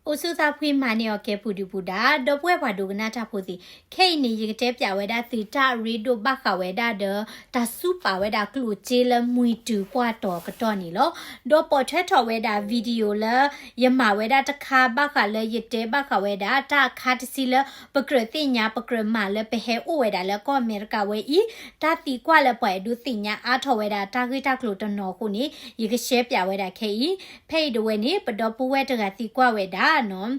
အိၣ်ဆူၣ်သးဖှံမၤန့ၢ်အီၤကဲပူၤဒုၣ်ပူၤဒါ ဒီပုၢ်ဝဲၢ်ပှၤဒိကနၣ်တၢ်ဖိသ့ၣ်, ခဲအံၤန့ၣ် ယကတဲပၠးဝဲဒၣ်သုတၢ်အရ့ဒိၣ်ဘၣ်ဃးဝဲဒၣ်ဒီး တၢ်စူၢ်ပာ်ဝဲဒၣ်ကျိၣ်စ့လၢမှံၤတုၤပှၢ်တီၤကတီၢ်န့ၣ်လီၤ. ဒီးပိာ်ထွဲထီၣ်ဝဲဒၣ် video လၢ ယမၤဝဲဒၣ်တခါဘၣ်ဃးလၢယတဲဘၣ်ဃးဝဲဒၣ် တၢ်အခါတဆံလၢ ပကြၢးသ့ၣ်ညါ ပကြၢးမၤလၢပဟဲအိၣ်ဝဲဒၣ်လၢကီၢ်အမဲရကၤဝဲအံၤ တၢ်သံကွၢ်လၢပှၤအဲၣ်ဒိးသ့ၣ်ညါအါထီၣ်ဝဲဒၣ်တၢ်ဂ့ၢ်တၢ်ကျိၤတနီၤအဃိန့ၣ် ယကရှဲပၠးဝဲဒၣ်ခဲအံၤ. ဖဲအံၤဒၣ်ဝဲန့ၣ် ပဒီပုၢ်ဝဲၢ်တဂၤသံကွၢ်ဝဲဒၣ်နီၤ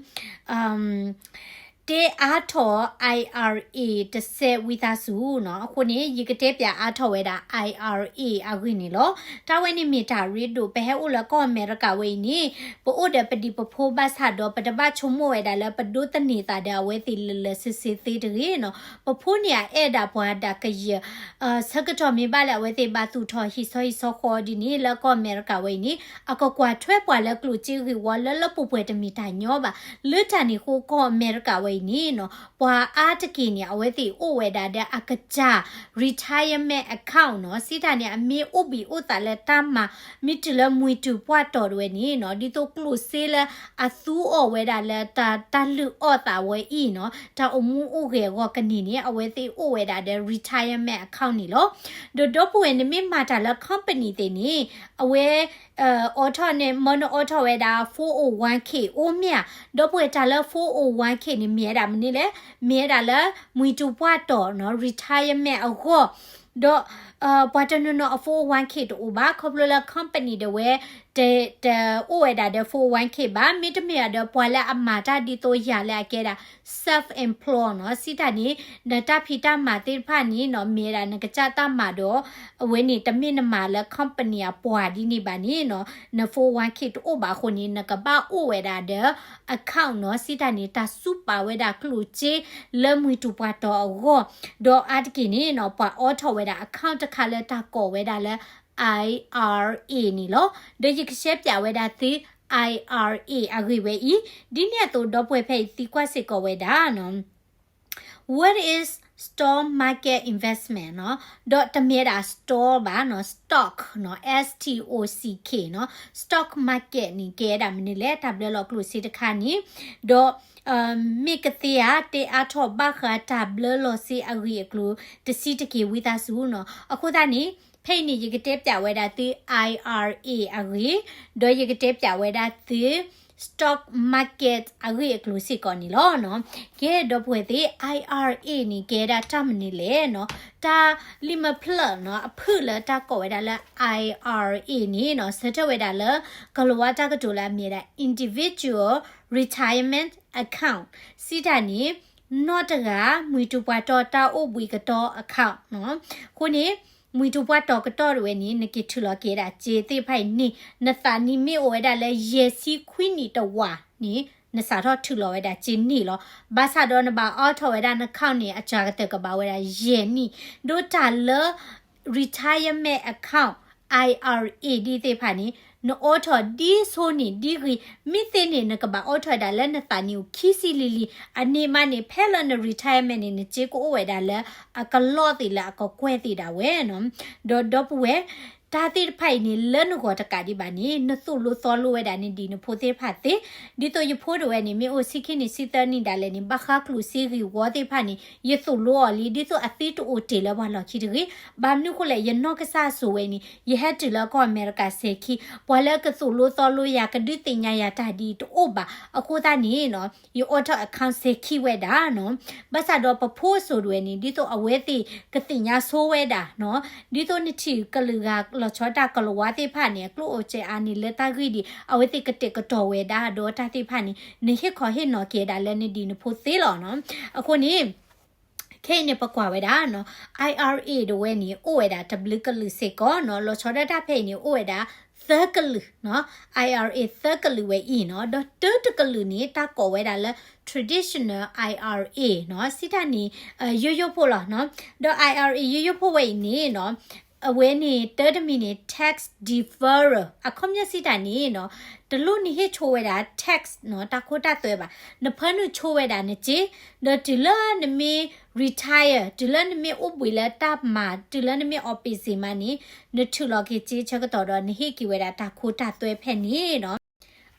တ့အါထီၣ် I R A တစဲးဝံသးစူၤနီၤ. အဃိန့ၣ် ယကတဲပၠးအါထီၣ်ဝဲဒၣ် I R A အဂ့ၢ်န့ၣ်လီၤ. တၢ်ဝဲန့ၣ်မ့ၢ်တၢ်ရ့ဒိၣ် ပဟဲအိၣ်လၢကီၢ်အမဲရကၤဝဲအံၤန့ၣ် ပအိၣ်ဒီးပဒံးပဖိဘၣ်ဆၣ်ဒီး ပတဘၣ်ဆိကမိၣ်ဝဲဒၣ်လၢပဒိးသန့ၤသးဒီးအဝဲသ့ၣ်လၢာ်လၢာ်ဆ့ဆ့သ့တဂ့ၤနီၤ. ပဖိန့ၣ်အအဲၣ်ဒၣ်ပှၤဒၣ်ကယၢၤ ဆၢကတီၢ်မ့ၢ်ဘၣ်လၢအဝဲသ့ၣ်ဘၣ်သူၣ်ထီၣ်ဟံၣ်စီဟံၣ်စီဃီဒ်န့ၣ် လၢကီၢ်အမဲရကၤဝဲအံၤန့ၣ် အကကွၢ်ထွဲပှၤလၢကျိၣ်စ့ဂ့ၢ်ဝီလၢလၢပှဲၤပှဲၤတမ့ၢ်တၢ်ညီဘၣ်. လၢတၢ်န့ၣ်အဃိကီၢ်အမဲရကၤဝဲအံၤန့ၣ်နီၤ ပှၤအါတက့ၢ်န့ၣ် အဝဲသ့ၣ်အိၣ်ဝဲဒၣ်ဒီးအကစၢ် retirement account နီၤ. စံးတၢ်န့ၣ် အမ့ၢ်အိၣ်ဘံၣ်အိၣ်သးလၢတၢ်မၤ မ့ၢ်တုၤလၢမှံၤတုၤပှၢ်တီၤဒၣ်ဝဲန့ၣ်နီၤ ဒ်သိးကျိၣ်စ့လၢအသူအီၤဝဲဒၣ်လၢတၢ် တၢ်လုၢ်အီၣ်သးဝဲအံၤနီၤ တၢ်အိၣ်မူအိၣ်ဂဲၤအဂီၢ်ကန့ၢ်န့ၣ် အဝဲသ့ၣ်အိၣ်ဝဲဒၣ်ဒီး retirement account န့ၣ်လီၤ. ဒီးဒီပုၢ်ဝဲၢ်နမ့ၢ်မၤတၢ်လၢ company သ့ၣ်န့ၣ် အဝဲ အိးထီၣ်န့ၣ် မ့ၢ်နအိးထီၣ်ဝဲဒၣ် four oh one k အိၣ်မ့ၢ်ဧါ. ဒီပုၢ်ဝဲၢ်တၢ်လၢ four oh one k န့ၣ် မ့ၢ်ဝဲဒၣ်မနုၤလဲၣ်, မ့ၢ်ဝဲဒၣ်လၢ မှံၤတူၤပှၢ်တီၤနီၤ retirement အဂီၢ်, ဒီး ပှၤတနီၤနီၤအ four oh one k တအိၣ်ဘၣ် ခီဖျိလၢ company ဒၣ်ဝဲ တ တအိၣ်ဝဲဒၣ်ဒီး four oh one k ဘၣ်. မ့တမ့ၢ်ဒီး ပှၤလၢအမၤတၢ်ဒ်သိးယၤလၢအကဲဒၣ် self employ နီၤ စံးတၢ်န့ၣ် နတၢ်ဖံးတၢ်မၤသ့ၣ်တဖၣ်န့ၣ်နီၤ မ့ၢ်ဝဲဒၣ်နကစၢ်တၢ်မၤဒီး အဝဲန့ၣ် တမ့ၢ်နမၤလၢ company အပှၤဒ်န့ၣ်ဘၣ်န့ၣ်နီၤ န four oh one k တအိၣ်ဘၣ်အဃိန့ၣ် နကဘၣ်အိၣ်ဝဲဒၣ်ဒီး account နီၤ စံးတၢ်န့ၣ် တၢ်စူးပာ်ဝဲဒၣ်ကျိၣ်စ့လၢမှံၤတူၤပှၢ်တီၤအဂီၢ်, ဒီးအါတက့ၢ်န့ၣ်နီၤ ပှၤအိးထီၣ်ဝဲဒၣ် account တခါလၢတၢ်ကိးဝဲဒၣ်လၢ I R A န့ၣ်လီၤ. ဒီးယကရှဲပၠးဝဲဒၣ်သု I R A အဂ့ၢ်ဝဲအံၤ, ဒ်န့ၣ်အသိးဒီပုၢ်ဝဲၢ်ဖဲအံၤသံကွၢ်စ့ၢ်ကီးဝဲဒၣ်နီၤ What is stock market investment နီၤ, ဒီးတမ့ၢ်ဝဲဒၣ် stock ဘၣ်နီၤ stock နီၤ S T O C K နီၤ stock market န့ၣ် ကဲဝဲဒၣ်မနုၤလဲၣ် တၢ်ဘျၢလီၤကျိၣ်စ့တခါန့ၣ်, ဒီး မ့ၢ်ကသ့ဧါ တဲအါထီၣ်ဘၣ်ဃးတၢ်ဘျၢလီၤစ့အဂ့ၢ်အကျိၤ တဆံးတက့ၢ်ဝံသးစူၤနီၤ. အဃိသတးန့ၣ် ဖဲအံၤန့ၣ် ယကတဲပၠးဝဲဒၣ်သု I R A အဂ့ၢ်, ဒီးယကတဲပၠးဝဲဒၣ်သု stock market အဂ့ၢ်အကျိၤစ့ၢ်ကီးန့ၣ်လီၤနီၤ. ကဲ ဒီပုၢ်ဝဲၢ်သ့ၣ် I R A န့ၣ် ကဲဒၣ်တၢ်မနုၤလဲၣ်နီၤ. တၢ်လံာ်မဖျၢၣ်နီၤ အဖုၣ်လၢတၢ်ကိးဝဲဒၣ်လၢ I R A န့ၣ်နီၤ ဆၢထၢၣ်ဝဲဒၣ်လၢ ကလၤဝါတၢ်ကတိၤလၢအမ့ၢ်ဝဲဒၣ် Individual Retirement Account စံးတၢ်န့ၣ် နီၢ်တဂၤ မှံၤတူၤပှၢ်တီၤတၢ်အိၣ်ဘှံးကတီၤ account နီၤ. အဃိန့ၣ် မှံၤတူၤပှၢ်တီၤကတီၢ်တဝဲန့ၣ် နက့ၤထုးလီၤက့ၤဝဲဒၣ်စ့သ့ၣ်တဖၣ်အံၤန့ၣ် နသးနံၣ်မ့ၢ်အိၣ်ဝဲဒၣ်လၢယဲၢ်ဆံခွံနံၣ်တဝာ်န့ၣ် နစးထီၣ်ထုးလီၤဝဲဒၣ်စ့န့ၣ်လီၤ. ဘၣ်ဆၣ်ဒီးနဘၣ်အိးထီၣ်ဝဲဒၣ်န account န့ၣ် အစှၤကတၢၢ်ကဘၣ်ဝဲဒၣ်ယဲၢ်နံၣ်, ဒီးတၢ်လၢ retirement account I R A ဒ်သ့ၣ်တဖၣ်န့ၣ် နအိးထီၣ်ဒ်ဆိန့ၣ်ဒ်ဂ့ၤ, မ့ၢ်သ့န့ၣ် နကဘၣ်အိးထီၣ်ဝဲဒၣ်လၢနသးနံၣ်အိၣ်ခံဆံလံၤလံၤ, အန့ၣ်မးန့ၣ် ဖဲလၢန retirement န့ၣ် နစ့ကအိၣ်ဝဲဒၣ်လၢအကလီၢ်သ့ၣ်လၢအကကွဲၢ်သ့ၣ်ဒၣ်ဝဲနီၤ. ဒီးဒီပုၢ်ဝဲၢ် တၢ်သ့ၣ်တဖၣ်အံၤန့ၣ် လၢနဂီၢ်တကးဒံးဘၣ်န့ၣ် နသိၣ်လိသီလိဝဲဒၣ်နဒံၣ်နဖိသ့ၣ်တဖၣ်သ့, ဒ်သိးယဖိဒၣ်ဝဲန့ၣ် မ့ၢ်အိၣ်ဆံခံနံၣ်ဆံသၢနံၣ်ဒၣ်လဲာ်န့ၣ် ဘၣ်ဃးကျိၣ်စ့ဂ့ၢ်ဝီသ့ၣ်တဖၣ်န့ၣ် ယသိၣ်လိအီၤလံ ဒ်သိးအသံတအိၣ်တ့ၢ်လၢပှၤလီၢ်ခံတဂ့ၤ. ဘၣ်မနုၤအဃိလဲၣ် ယနီၢ်ကစၢ်အစိၤဝဲန့ၣ် ယဟဲတုၤလၢကီၢ်အမဲရကၤစဲၤခံ, ပှၤလၢကသိၣ်လိသီလိယၤ ကဒုးသ့ၣ်ညါယၤတၢ်ဒ်အံၤတအိၣ်ဘၣ်. အဃိသတးန့ၣ်နီၤ ယအိးထီၣ် account စဲၤခံဝဲဒၣ်နီၤ. ဘၣ်ဆၣ်ဒီးပဖိအစိၤဒၣ်ဝဲန့ၣ် ဒ်သိးအဝဲသ့ၣ်ကသ့ၣ်ညါဆိဝဲဒၣ်နီၤ, ဒ်သိးနထံၣ်ကလုာ်ဂၤလီၤဆီတၢ်ကလၤဝါသ့ၣ်တဖၣ်န့ၣ် အကျိၣ်အိၣ်စ့အါန့ၣ် လၢတၢ်ဂ့ၢ်ဒ်အံၤ အဝဲသ့ၣ်ကတဲာ်ကတီၤဝဲဒၣ်ဒီးတၢ်သ့ၣ်တဖၣ်န့ၣ် နဟ့ၣ်ခီဟ့ၣ်နီၤက့ၤဒၣ်လၢနဒံၣ်နဖိသ့လီၤနီၤ. အဃိန့ၣ် ခဲအံၤန့ၣ် ပကွၢ်ဝဲဒၣ်နီၤ I R A ဒၣ်ဝဲန့ၣ် အိၣ်ဝဲဒၣ်တဘျုးကလုာ်စ့ၢ်ကီးနီၤ, လီၤဆီဒၣ်တၢ်ဖဲအံၤန့ၣ် အိၣ်ဝဲဒၣ်သၢကလုာ်နီၤ, I R A သၢကလုာ်ဝဲအံၤနီၤ, ဒီးတၢတကလုာ်န့ၣ် တၢ်ကိးဝဲဒၣ်လၢ traditional I R A နီၤ, စံးတၢ်န့ၣ် ယိယိဖိလီၤနီၤ, ဒီး I R A ယိယိဖိဝဲအံၤန့ၣ်နီၤ အဝဲန့ၣ် တၢတမံၤန့ၣ် tax deferral အခီပညီစံးတၢ်န့ၣ်နီၤ တလိၣ်နဟ့ၣ်ဆိဝဲဒၣ် tax နီၤ တၢ်ခိတၢ်သွဲဘၣ်, နဖၢနုာ်ဆိဝဲဒၣ်နစ့, ဒီးတုၤလၢနမ့ၢ် retire တုၤလၢနမ့ၢ်အိၣ်ဘှံးလၢတၢ်မၤ တုၤလၢနမ့ၢ်အီပ့စ့မးန့ၣ် နထုးလီၤက့ၤစ့ဆၢကတီၢ်ဒီး နဟ့ၣ်က့ၤဝဲဒၣ်တၢ်ခိတၢ်သွဲဖဲန့ၣ်နီၤ.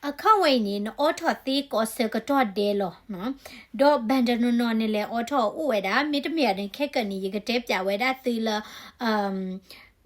account ဝဲအံၤန့ၣ် နအိးထီၣ်သ့ကိးဆၢကတီၢ်ဒဲးလီၤ. ဒီး bank တနီၤနီၤန့ၣ်လဲၤအိးထီၣ်အိၣ်ဝဲဒၣ် မ့တမ့ၢ်ဒီးခဲကနံၣ်အံၤ ယကတဲပၠးဝဲဒၣ်သုလၢ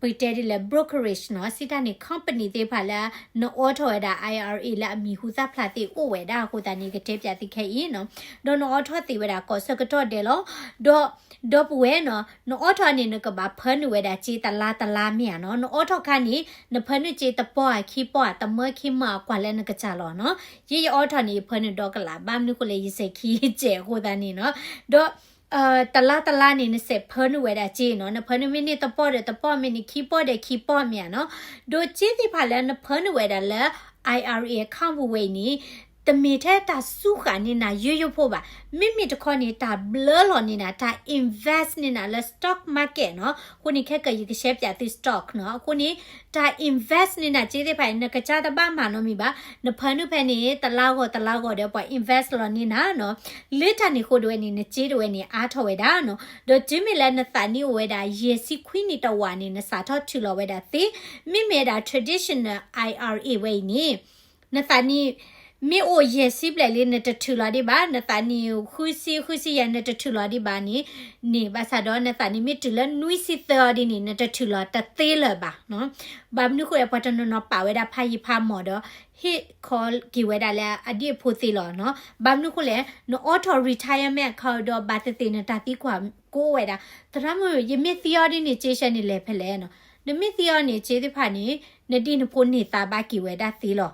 ပတဲဒ်လဲၣ် brokerage နီၤ, စံးတၢ်န့ၣ် company သ့ၣ်တဖၣ်လၢ နအိးထီၣ်ဝဲဒၣ် IRA လၢအမံၤဟူသၣ်ဖျါသ့ၣ်အိၣ်ဝဲဒၣ်အဃိသတးန့ၣ် ယကတဲပၠးသုခဲအံၤနီၤ. ဒီးနအိးထီၣ်သ့ဝဲဒၣ်ကိးဆၢကတီၢ်ဒဲးလီၤ. ဒီး ဒီပုၢ်ဝဲၢ်နီၤ, နအိးထီၣ်န့ၣ် နကဘၣ်ဖၢနုာ်ဝဲဒၣ်စ့တလါတလါမ့ၢ်ဧါနီၤ. နအိးထီၣ်ခါန့ၣ် နဖၢနုာ်စ့တပီၢ်ဧါ ခံပီၢ်ဧါ တမၢခံမၢ အကွၢ်လၢနကစၢ်လီၤနီၤ. ယဲယအိးထီၣ်န့ၣ် ယဖၢနုာ်ဒီကလး ဘၣ်မနုၤဃိလဲၣ် ယစဲးခံစဲးအဃိသတးန့ၣ်နီၤ. ဒီး တလါတလါန့ၣ် နစဲးဖၢနုာ်ဝဲဒၣ်စ့နီၤ. နဖၢနုာ်မ့ၢ်န့ၢ်တပီၢ်ဒီးတပီၢ် မ့ၢ်န့ၢ်ခံပီၢ်ဒီးခံပီၢ်မ့ၢ်ဧါနီၤ. ဒီးစ့သ့ၣ်တဖၣ်လၢနဖၢနုာ်ဝဲဒၣ်လၢ IRA account ပူၤဝဲအံၤန့ၣ် တမ့ၢ်ထဲတၢ်စူဃာ်န့ၢ်နၤယိယိဖိဘၣ်. မ့မ့ၢ်တခီန့ၣ် တၢ်ဘျၢလီၤန့ၢ်နၤ တၢ် invest န့ၢ်နၤလၢ stock market နီၤ. အဃိန့ၣ် ခဲကနံၣ်အံၤ ယကရှဲပၠးသု stock နီၤ. အဃိန့ၣ် တၢ် invest န့ၢ်နၤစ့သ့ၣ်တဖၣ်အံၤ နကစၢ်တဘၣ်မၤနီတမံၤဘၣ်. နဖၢနုာ်ဖဲန့ၣ် တလါဂီၤတလါဂီၤဒီး ပှၤ invest လီၤန့ၢ်နၤနီၤ. လၢတၢ်န့ၣ်အဃိဒၣ်ဝဲန့ၣ် နစ့ဒၣ်ဝဲန့ၣ် အါထီၣ်ဝဲဒၣ်နီၤ. ဒီးတုၤမ့ၢ်လၢနသးနံၣ်အိၣ်ဝဲဒၣ် ယဲၢ်ဆံခွံနံၣ်တဝာ်န့ၣ် နစးထီၣ်ထုးလီၤဝဲဒၣ်သ့. မ့မ့ၢ်ဝဲဒၣ် traditional IRA ဝဲအံၤန့ၣ် နသးနံၣ်မ့ၢ်အိၣ်ယဲၢ်ဆံဘျဲၣ်လံ နတထုးလီၤဒံးဘၣ်. နသးနံၣ်ဃုဆံ ဃုဆံယဲၢ် နတထုးလီၤဒံးဘၣ်န့ၣ်, န့ၣ် ဘၣ်ဆၣ်ဒီးနသးနံၣ်မ့ၢ်တုၤလၢနွံဆံသၢအီၤဒ်န့ၣ် နတထုးလီၤတသ့လၢၤဘၣ်နီၤ. ဘၣ်မနုၤဃိလဲၣ် ပှၤတနီၤနီၤပာ်ဝဲဒၣ်ဖးယံၤဖးမီၢ်ဒီး ဟ့ၣ်ခီက့ၤဝဲဒၣ်လၢအဒံၣ်အဖိသ့လီၤနီၤ. ဘၣ်မနုၤဃိလဲၣ် နအိးထီၣ် retirement account ဒီးဘၣ်သ့ၣ်သ့ၣ်နတၢ်သံကွၢ်ကအိၣ်ဝဲဒၣ်, သရၣ်မုၣ် ယမ့ၢ်သံအီၤဒ်န့ၣ် စ့ရှဲန့ၣ်လဲၤဖဲလဲၣ်နီၤ. နမ့ၢ်သံအီၤန့ၣ် စ့သ့ၣ်တဖၣ်န့ၣ် နဒံၣ်နဖိန့ၢ်သးဘၣ်က့ၤဝဲဒၣ်သ့လီၤ.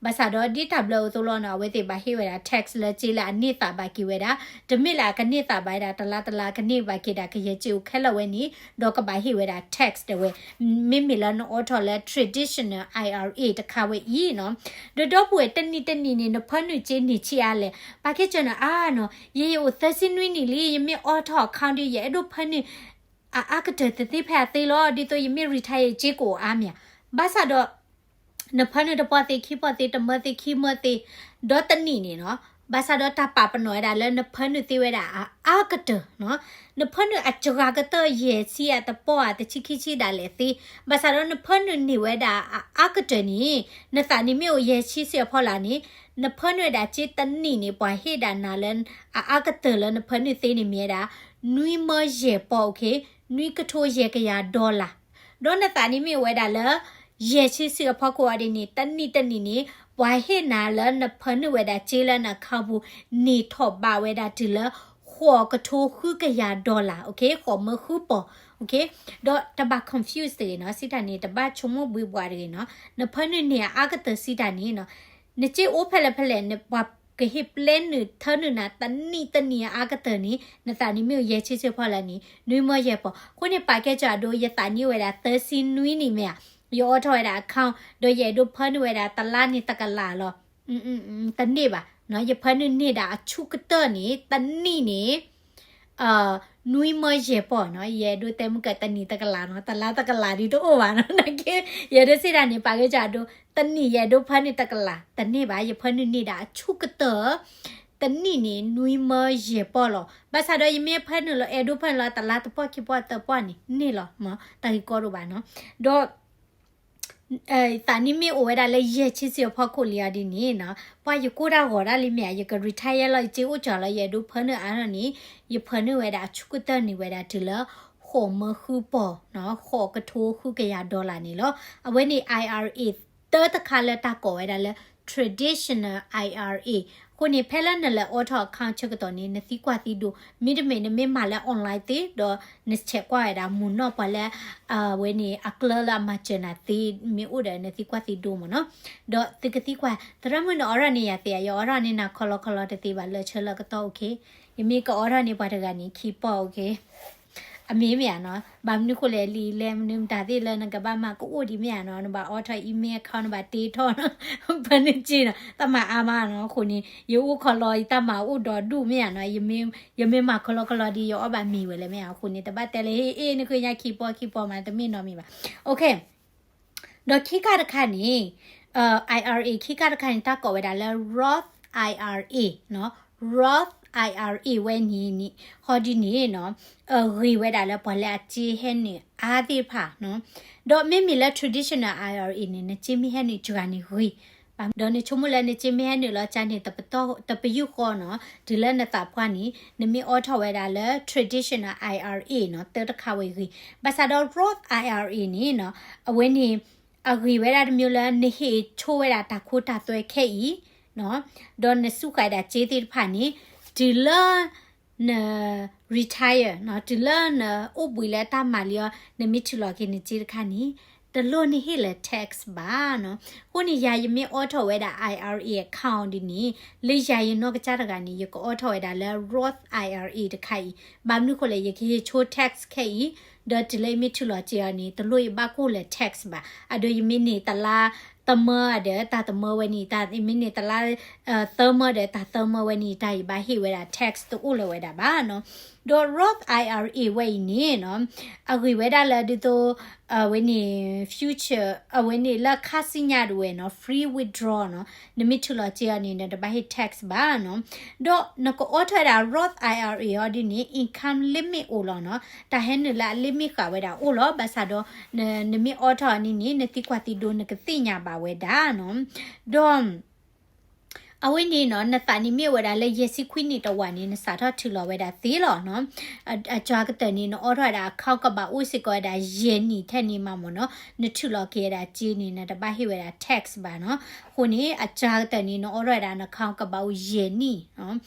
ဘၣ်ဆၣ်ဒီးဒ်တၢ်ဘျၢအသိးလီၤနီၤ, အဝဲသ့ၣ်ဘၣ်ဟ့ၣ်ဝဲဒၣ် tax လၢစ့လၢအန့ၢ်သးဘၣ်က့ၤဝဲဒၣ်, တမ့ၢ်လၢအကန့ၢ်သးဘၣ်ဝဲဒၣ် တလါတလါ ကန့ၢ်ဘၣ်က့ၤဒၣ်ကယဲၢ်စ့အိၣ်ခဲလၢာ်ဝဲန့ၣ် ဒီးကဘၣ်ဟ့ၣ်ဝဲဒၣ် tax တဲဝဲ. မ့မ့ၢ်လၢနအိးထီၣ်လၢ traditional IRA တခါဝဲအံၤနီၤ. ဒီးဒီပုၢ်ဝဲၢ်တနံၣ်တနံၣ်န့ၣ် နဖၢနုာ်စ့န့ၢ်ဆံးအါလဲၣ်. ပာ်ကဲစၢၤနၤအါနီၤ, ယဲယအိၣ်သၢဆံနွံနံၣ်လံ, ယမ့ၢ်အိးထီၣ် account ဒီး ယအဲၣ်ဒိးဖၢနုာ် အအါကတၢၢ်တသ့ဖဲအသ့လီၤ. ဒ်သိးယမ့ၢ် retire စ့ကအိၣ်အါမ့ၢ်ဧါ. ဘၣ်ဆၣ်ဒီး နဖၢနုာ်တပီၢ်သ့ ခံပီၢ်သ့ တမၢသ့ ခံမၢသ့ ဒီးတနံၣ်န့ၣ်နီၤ. ဘၣ်ဆၣ်ဒီးတၢ်ပာ်ပနီၣ်ဝဲဒၣ်လၢနဖၢနုာ်သ့ဝဲဒၣ်အအါကတၢၢ်နီၤ. နဖၢနုာ်အစှၤကတၢၢ်ယဲၢ်ဆံဧါ တပီၢ်ဧါ တဆံခံဆံဒၣ်လဲာ်သ့, ဘၣ်ဆၣ်ဒီးနဖၢနုာ်န့ၢ်ဝဲဒၣ်အအါကတၢၢ်န့ၣ် နသးနံၣ်မ့ၢ်အိၣ်ယဲၢ်ဆံဆံအဖီလာ်န့ၣ် နဖၢနုာ်ဝဲဒၣ်စ့တနံၣ်န့ၣ် ပှၤဟ့ၣ်ဒၣ်နၤလၢအအါကတၢၢ်လၢနဖၢနုာ်သ့န့ၣ်မ့ၢ်ဝဲဒၣ် နွံမၢယဲၢ်ပီၢ်, နွံကထိယဲၢ်ကယၤ dollar. ဒီးနသးနံၣ်မ့ၢ်အိၣ်ဝဲဒၣ်လၢ ယဲၢ်ဆံဆံအဖီခိၣ်အီၤဒ်န့ၣ် တနံၣ်တနံၣ်န့ၣ် ပှၤဟ့ၣ်နၤလၢနဖၢနုာ်ဝဲဒၣ်စ့လၢန account ပူၤ န့ၢ်ထီၣ်ဘးဝဲဒၣ်တုၤလၢ ဃိးကထိဃုကယၤ dollar, ဃိးမၢဃုပီၢ်. ဒီးတဘၣ် confuse တဂ့ၤနီၤ, စံးတၢ်န့ၣ် တဘၣ်ဆိကမိၣ်ဘှံးဘှီးတဂ့ၤနီၤ. နဖၢနုာ်န့ၢ်အအါကတၢၢ်စံးတၢ်န့ၣ်နီၤ, နစ့အိၣ်ဖဲလဲၣ်ဖဲလဲၣ် ပှၤကဟ့ၣ်ပျဲနုာ်ထၢနုာ်နၤ တနံၣ်တနံၣ်အအါကတၢၢ်န့ၣ် နသးနံၣ်မ့ၢ်အိၣ်ယဲၢ်ဆံဆံဖီလာ်န့ၣ် နွံမၢယဲၢ်ပီၢ်. အဃိန့ၣ် ပာ်ကဲစၢၤအဒိ ယသးနံၣ်အိၣ်ဝဲဒၣ်သၢဆံနွံနံၣ်မ့ၢ်ဧါ, ယအိးထီၣ်ဝဲဒၣ် account ဒီးယအဲၣ်ဒိးဖၢနုာ်ဝဲဒၣ်တလါန့ၣ်တကလးလီၤ. တန့ၢ်ဘၣ်, ယဖၢနုာ်န့ၢ်ဒၣ်အဆူၣ်ကတၢၢ်န့ၣ် တနံၣ်န့ၣ် နွံမၢယဲၢ်ပီၢ်နီၤ. ယအဲၣ်ဒိးတဲမုၢ်ကၢတနံၣ်တကလးနီၤ, တလါတကလးဒ်တအိၣ်ဘၣ်နီၤ. နာ်က့ ယအဲၣ်ဒိးစံးတၢ်န့ၣ် ပာ်ကဲစၢၤအဒိ တနံၣ်ယအဲၣ်ဒိးဖၢနုာ်တကလး, တန့ၢ်ဘၣ်. ယဖၢနုာ်န့ၢ်ဒၣ်အဆူၣ်ကတၢၢ် တနံၣ်န့ၣ် နွံမၢယဲၢ်ပီၢ်လီၤ. ဘၣ်ဆၣ်ဒီးယမ့ၢ်ဖၢနုာ်လီၤ အဲၣ်ဒိးဖၢနုာ်လီၤ တလါတပီၢ်ခံပီၢ်သၢပီၢ်န့ၣ် န့ၢ်လီၤမး, တၢ်ဂ့ၢ်ကီဒိၣ်ဘၣ်နီၤ. ဒီး သးနံၣ်မ့ၢ်အိၣ်ဝဲဒၣ်လၢယဲၢ်ဆံဆံအဖီခိၣ်လံအီၤဒ်န့ၣ်နီၤ, ပှၤယကိၢ်တၢ်ဂီၤတၢ်လံမ့ၢ်ဧါ, ယက retire လီၤ ယစ့အိၣ်စှၤလီၤ ယအဲၣ်ဒိးဖၢနုာ်အါထီၣ်န့ၣ် ယဖၢနုာ်ဝဲဒၣ်အဆူၣ်ကတၢၢ်န့ၢ်ဝဲဒၣ်တုၤလၢ ဃိးမၢဃုပီၢ်နီၤ, ဃိးကထိဃုကယၤ dollar န့ၣ်လီၤ. အဝဲန့ၣ် IRA တၢတခါလၢတၢ်ကိးဝဲဒၣ်လၢ traditional IRA. အဃိန့ၣ် ဖဲလၢနလဲၤအိးထီၣ် account ဆၢကတီၢ်န့ၣ် နသံကွၢ်သံဒိၣ်, မ့တမ့ၢ်နမ့ၢ်မၤလၢ online သ့ ဒီးနဆဲးကွၢ်ဝဲဒၣ်မုၢ်နီၢ်ပှၤလၢ အဝဲန့ၣ်အကျၢၤလၢအမၤစၢၤနၤသ့ မ့ၢ်အိၣ်ဒီးနသံကွၢ်သံဒိၣ်မးနီၤ. ဒီးသုကသံကွၢ် သရၣ်မုၣ်န့ၣ် အိးထီၣ်န့ၢ်ယၤသ့ဧါ, ယအိးထီၣ်န့ၢ်နၤခီလီခီလီတသ့ဘၣ်, လၢဆၢလၢကတီၢ် okay. ယမ့ၢ်ကအိးထီၣ်န့ၢ်ပှၤတဂၤန့ၣ် ခံပီၢ် okay. အမ့ၢ်မ့ၢ်ဧါနီၤ, ဘၣ်မနုၤဃိလဲၣ် လံာ်လဲၢ်မနုၤမတၤသ့ၣ်လၢနကဘၣ်မၤကအိၣ်ဒံးမ့ၢ်ဧါနီၤ, နဘၣ်အိးထီၣ် email account နဘၣ်တ့ထီၣ်နီၤ, ပှၤန့ၣ်က့နီၤ, တၢ်မၤအါမးနီၤ, အဃိန့ၣ် ယအိၣ်ခီလီ ယတၢ်မၤအိၣ်ဒီးဒူၣ်မ့ၢ်ဧါနီၤ, ယမ့ၢ်မၤခီလီခီလီဒီး ယအီၣ်ဘၣ်မ့ၤဝဲလဲၣ်မ့ၢ်ဧါ, အဃိန့ၣ် တဘၣ်တဲလၢ ဟ့ၣ်အ့ၣ် နဃ့ညါခံပီၢ်ခံပီၢ်မး တမ့ၢ်နီတမံၤဘၣ်. Okay. ဒီးခံခါတခါန့ၣ် IRA ခံခါတခါန့ၣ် တၢ်ကိးဝဲဒၣ်လၢ Roth IRA နီၤ, Roth IRA ဝဲန့ၣ်န့ၣ် ဟီဒ်န့ၣ်နီၤ, ဂ့ၤဝဲဒၣ်လၢပှၤလၢအစ့ဟဲနုာ်အါသ့ၣ်တဖၣ်နီၤ. ဒီးမ့မ့ၢ်လၢ traditional IRA န့ၣ် နစ့မ့ၢ်ဟဲနုာ်စှၤန့ၣ်ဂ့ၤ, ဒီးနဆိကမိၣ်လၢနစ့မ့ၢ်ဟဲနုာ်လီၤကၢန့ၣ် တပယူၢ်ဃီနီၤ, တုၤလၢနသးပှၢ်န့ၣ် နမ့ၢ်အိးထီၣ်ဝဲဒၣ်လၢ traditional I R A နီၤ, သၢတခါဝဲအဂ့ၤ. ဘၣ်ဆၣ်ဒီး Roth I R A န့ၣ်နီၤ, အဝဲန့ၣ် အဂ့ၤဝဲဒၣ်တမံၤလၢ နဟ့ၣ်ဆိဝဲဒၣ်တၢ်ခိတၢ်သွဲခဲအံၤ ဒီးနစူၢ်ဃာ်ဒၣ်စ့သ့ၣ်တဖၣ်န့ၣ် တုၤလၢ န retire နီၤ, တုၤလၢနအိၣ်ဘှံးလၢတၢ်မၤလံအီၤ နမ့ၢ်ထုးလီၤက့ၤနစ့တခါန့ၣ် တလိၣ်နဟ့ၣ်လၢ tax ဘၣ်နီၤ. အဃိန့ၣ်ယၤယမ့ၢ်အိးထီၣ်ဝဲဒၣ် I R A account ဒ်န့ၣ် လၢယၤယနီၢ်ကစၢ်တဂၤန့ၣ် ယကအိးထီၣ်ဝဲဒၣ်လၢ Roth I R A တခါအံၤ, ဘၣ်မနုၤဃိလဲၣ် ယကဟ့ၣ်ဆိ tax ခဲအံၤ, ဒီးတုၤလၢယမ့ၢ်ထုးလီၤစ့အီၤန့ၣ် တလိၣ်ယဘၣ်ကိၢ်လၢ tax ဘၣ်. အဒိ ယမ့ၢ်န့ၢ်တလါ တမၢဒီးတၢ်တမၢဝဲန့ၣ်တၢ်, ယမ့ၢ်န့ၢ်တလါ သၢမၢဒီးတၢ်သၢမၢဝဲန့ၣ်တၢ် ယဘၣ်ဟ့ၣ်ဝဲဒၣ် tax တအိၣ်လၢၤဝဲဒၣ်ဘၣ်နီၤ. ဒီး Roth I R A ဝဲအံၤန့ၣ်နီၤ, အဂ့ၤဝဲဒၣ်လၢဒ်သိး အဝဲန့ၣ် future အဝဲန့ၣ်လၢခါဆူညါဒၣ်ဝဲနီၤ free withdraw နီၤ, နမ့ၢ်ထုးလီၤစ့အီၤန့ၣ် နတဘၣ်ဟ့ၣ် tax ဘၣ်နီၤ. ဒီးနကအိးထီၣ်ဝဲဒၣ် Roth I R A အီၤဒ်န့ၣ် income limit အိၣ်လီၤနီၤ, တၢ်ဟဲနုာ်လၢအ limit ဃာ်ဝဲဒၣ်အိၣ်လီၤ. ဘၣ်ဆၣ်ဒီး နမ့ၢ်အိးထီၣ်အီၤန့ၣ်န့ၣ် နသံကွၢ်သံဒိးနကသ့ၣ်ညါဘၣ်ဝဲဒၣ်နီၤ. ဒီး အဝဲန့ၣ်နီၤ နသးန့ၣ်မ့ၢ်အိၣ်ဝဲဒၣ်လၢယဲၢ်ဆံခွံနံၣ်တဝာ်န့ၣ် နစးထီၣ်ထုးလီၤဝဲဒၣ်သ့လီၤနီၤ. အစှၤကတၢၢ်န့ၣ် နအိးထီၣ်ဝဲဒၣ် account ကဘၣ်အိၣ်စ့ၢ်ကီးဝဲဒၣ်ယဲၢ်နံၣ်ထဲန့ၣ်မးမ့ၢ်နီၤ, နထုးလီၤက့ၤဝဲဒၣ်စ့န့ၣ် နတဘၣ်ဟ့ၣ်ဝဲဒၣ် tax ဘၣ်နီၤ. အဃိန့ၣ် အစှၤကတၢၢ်န့ၣ် နအိးထီၣ်ဝဲဒၣ်န account ကဘၣ်အိၣ်ယဲၢ်နံၣ်,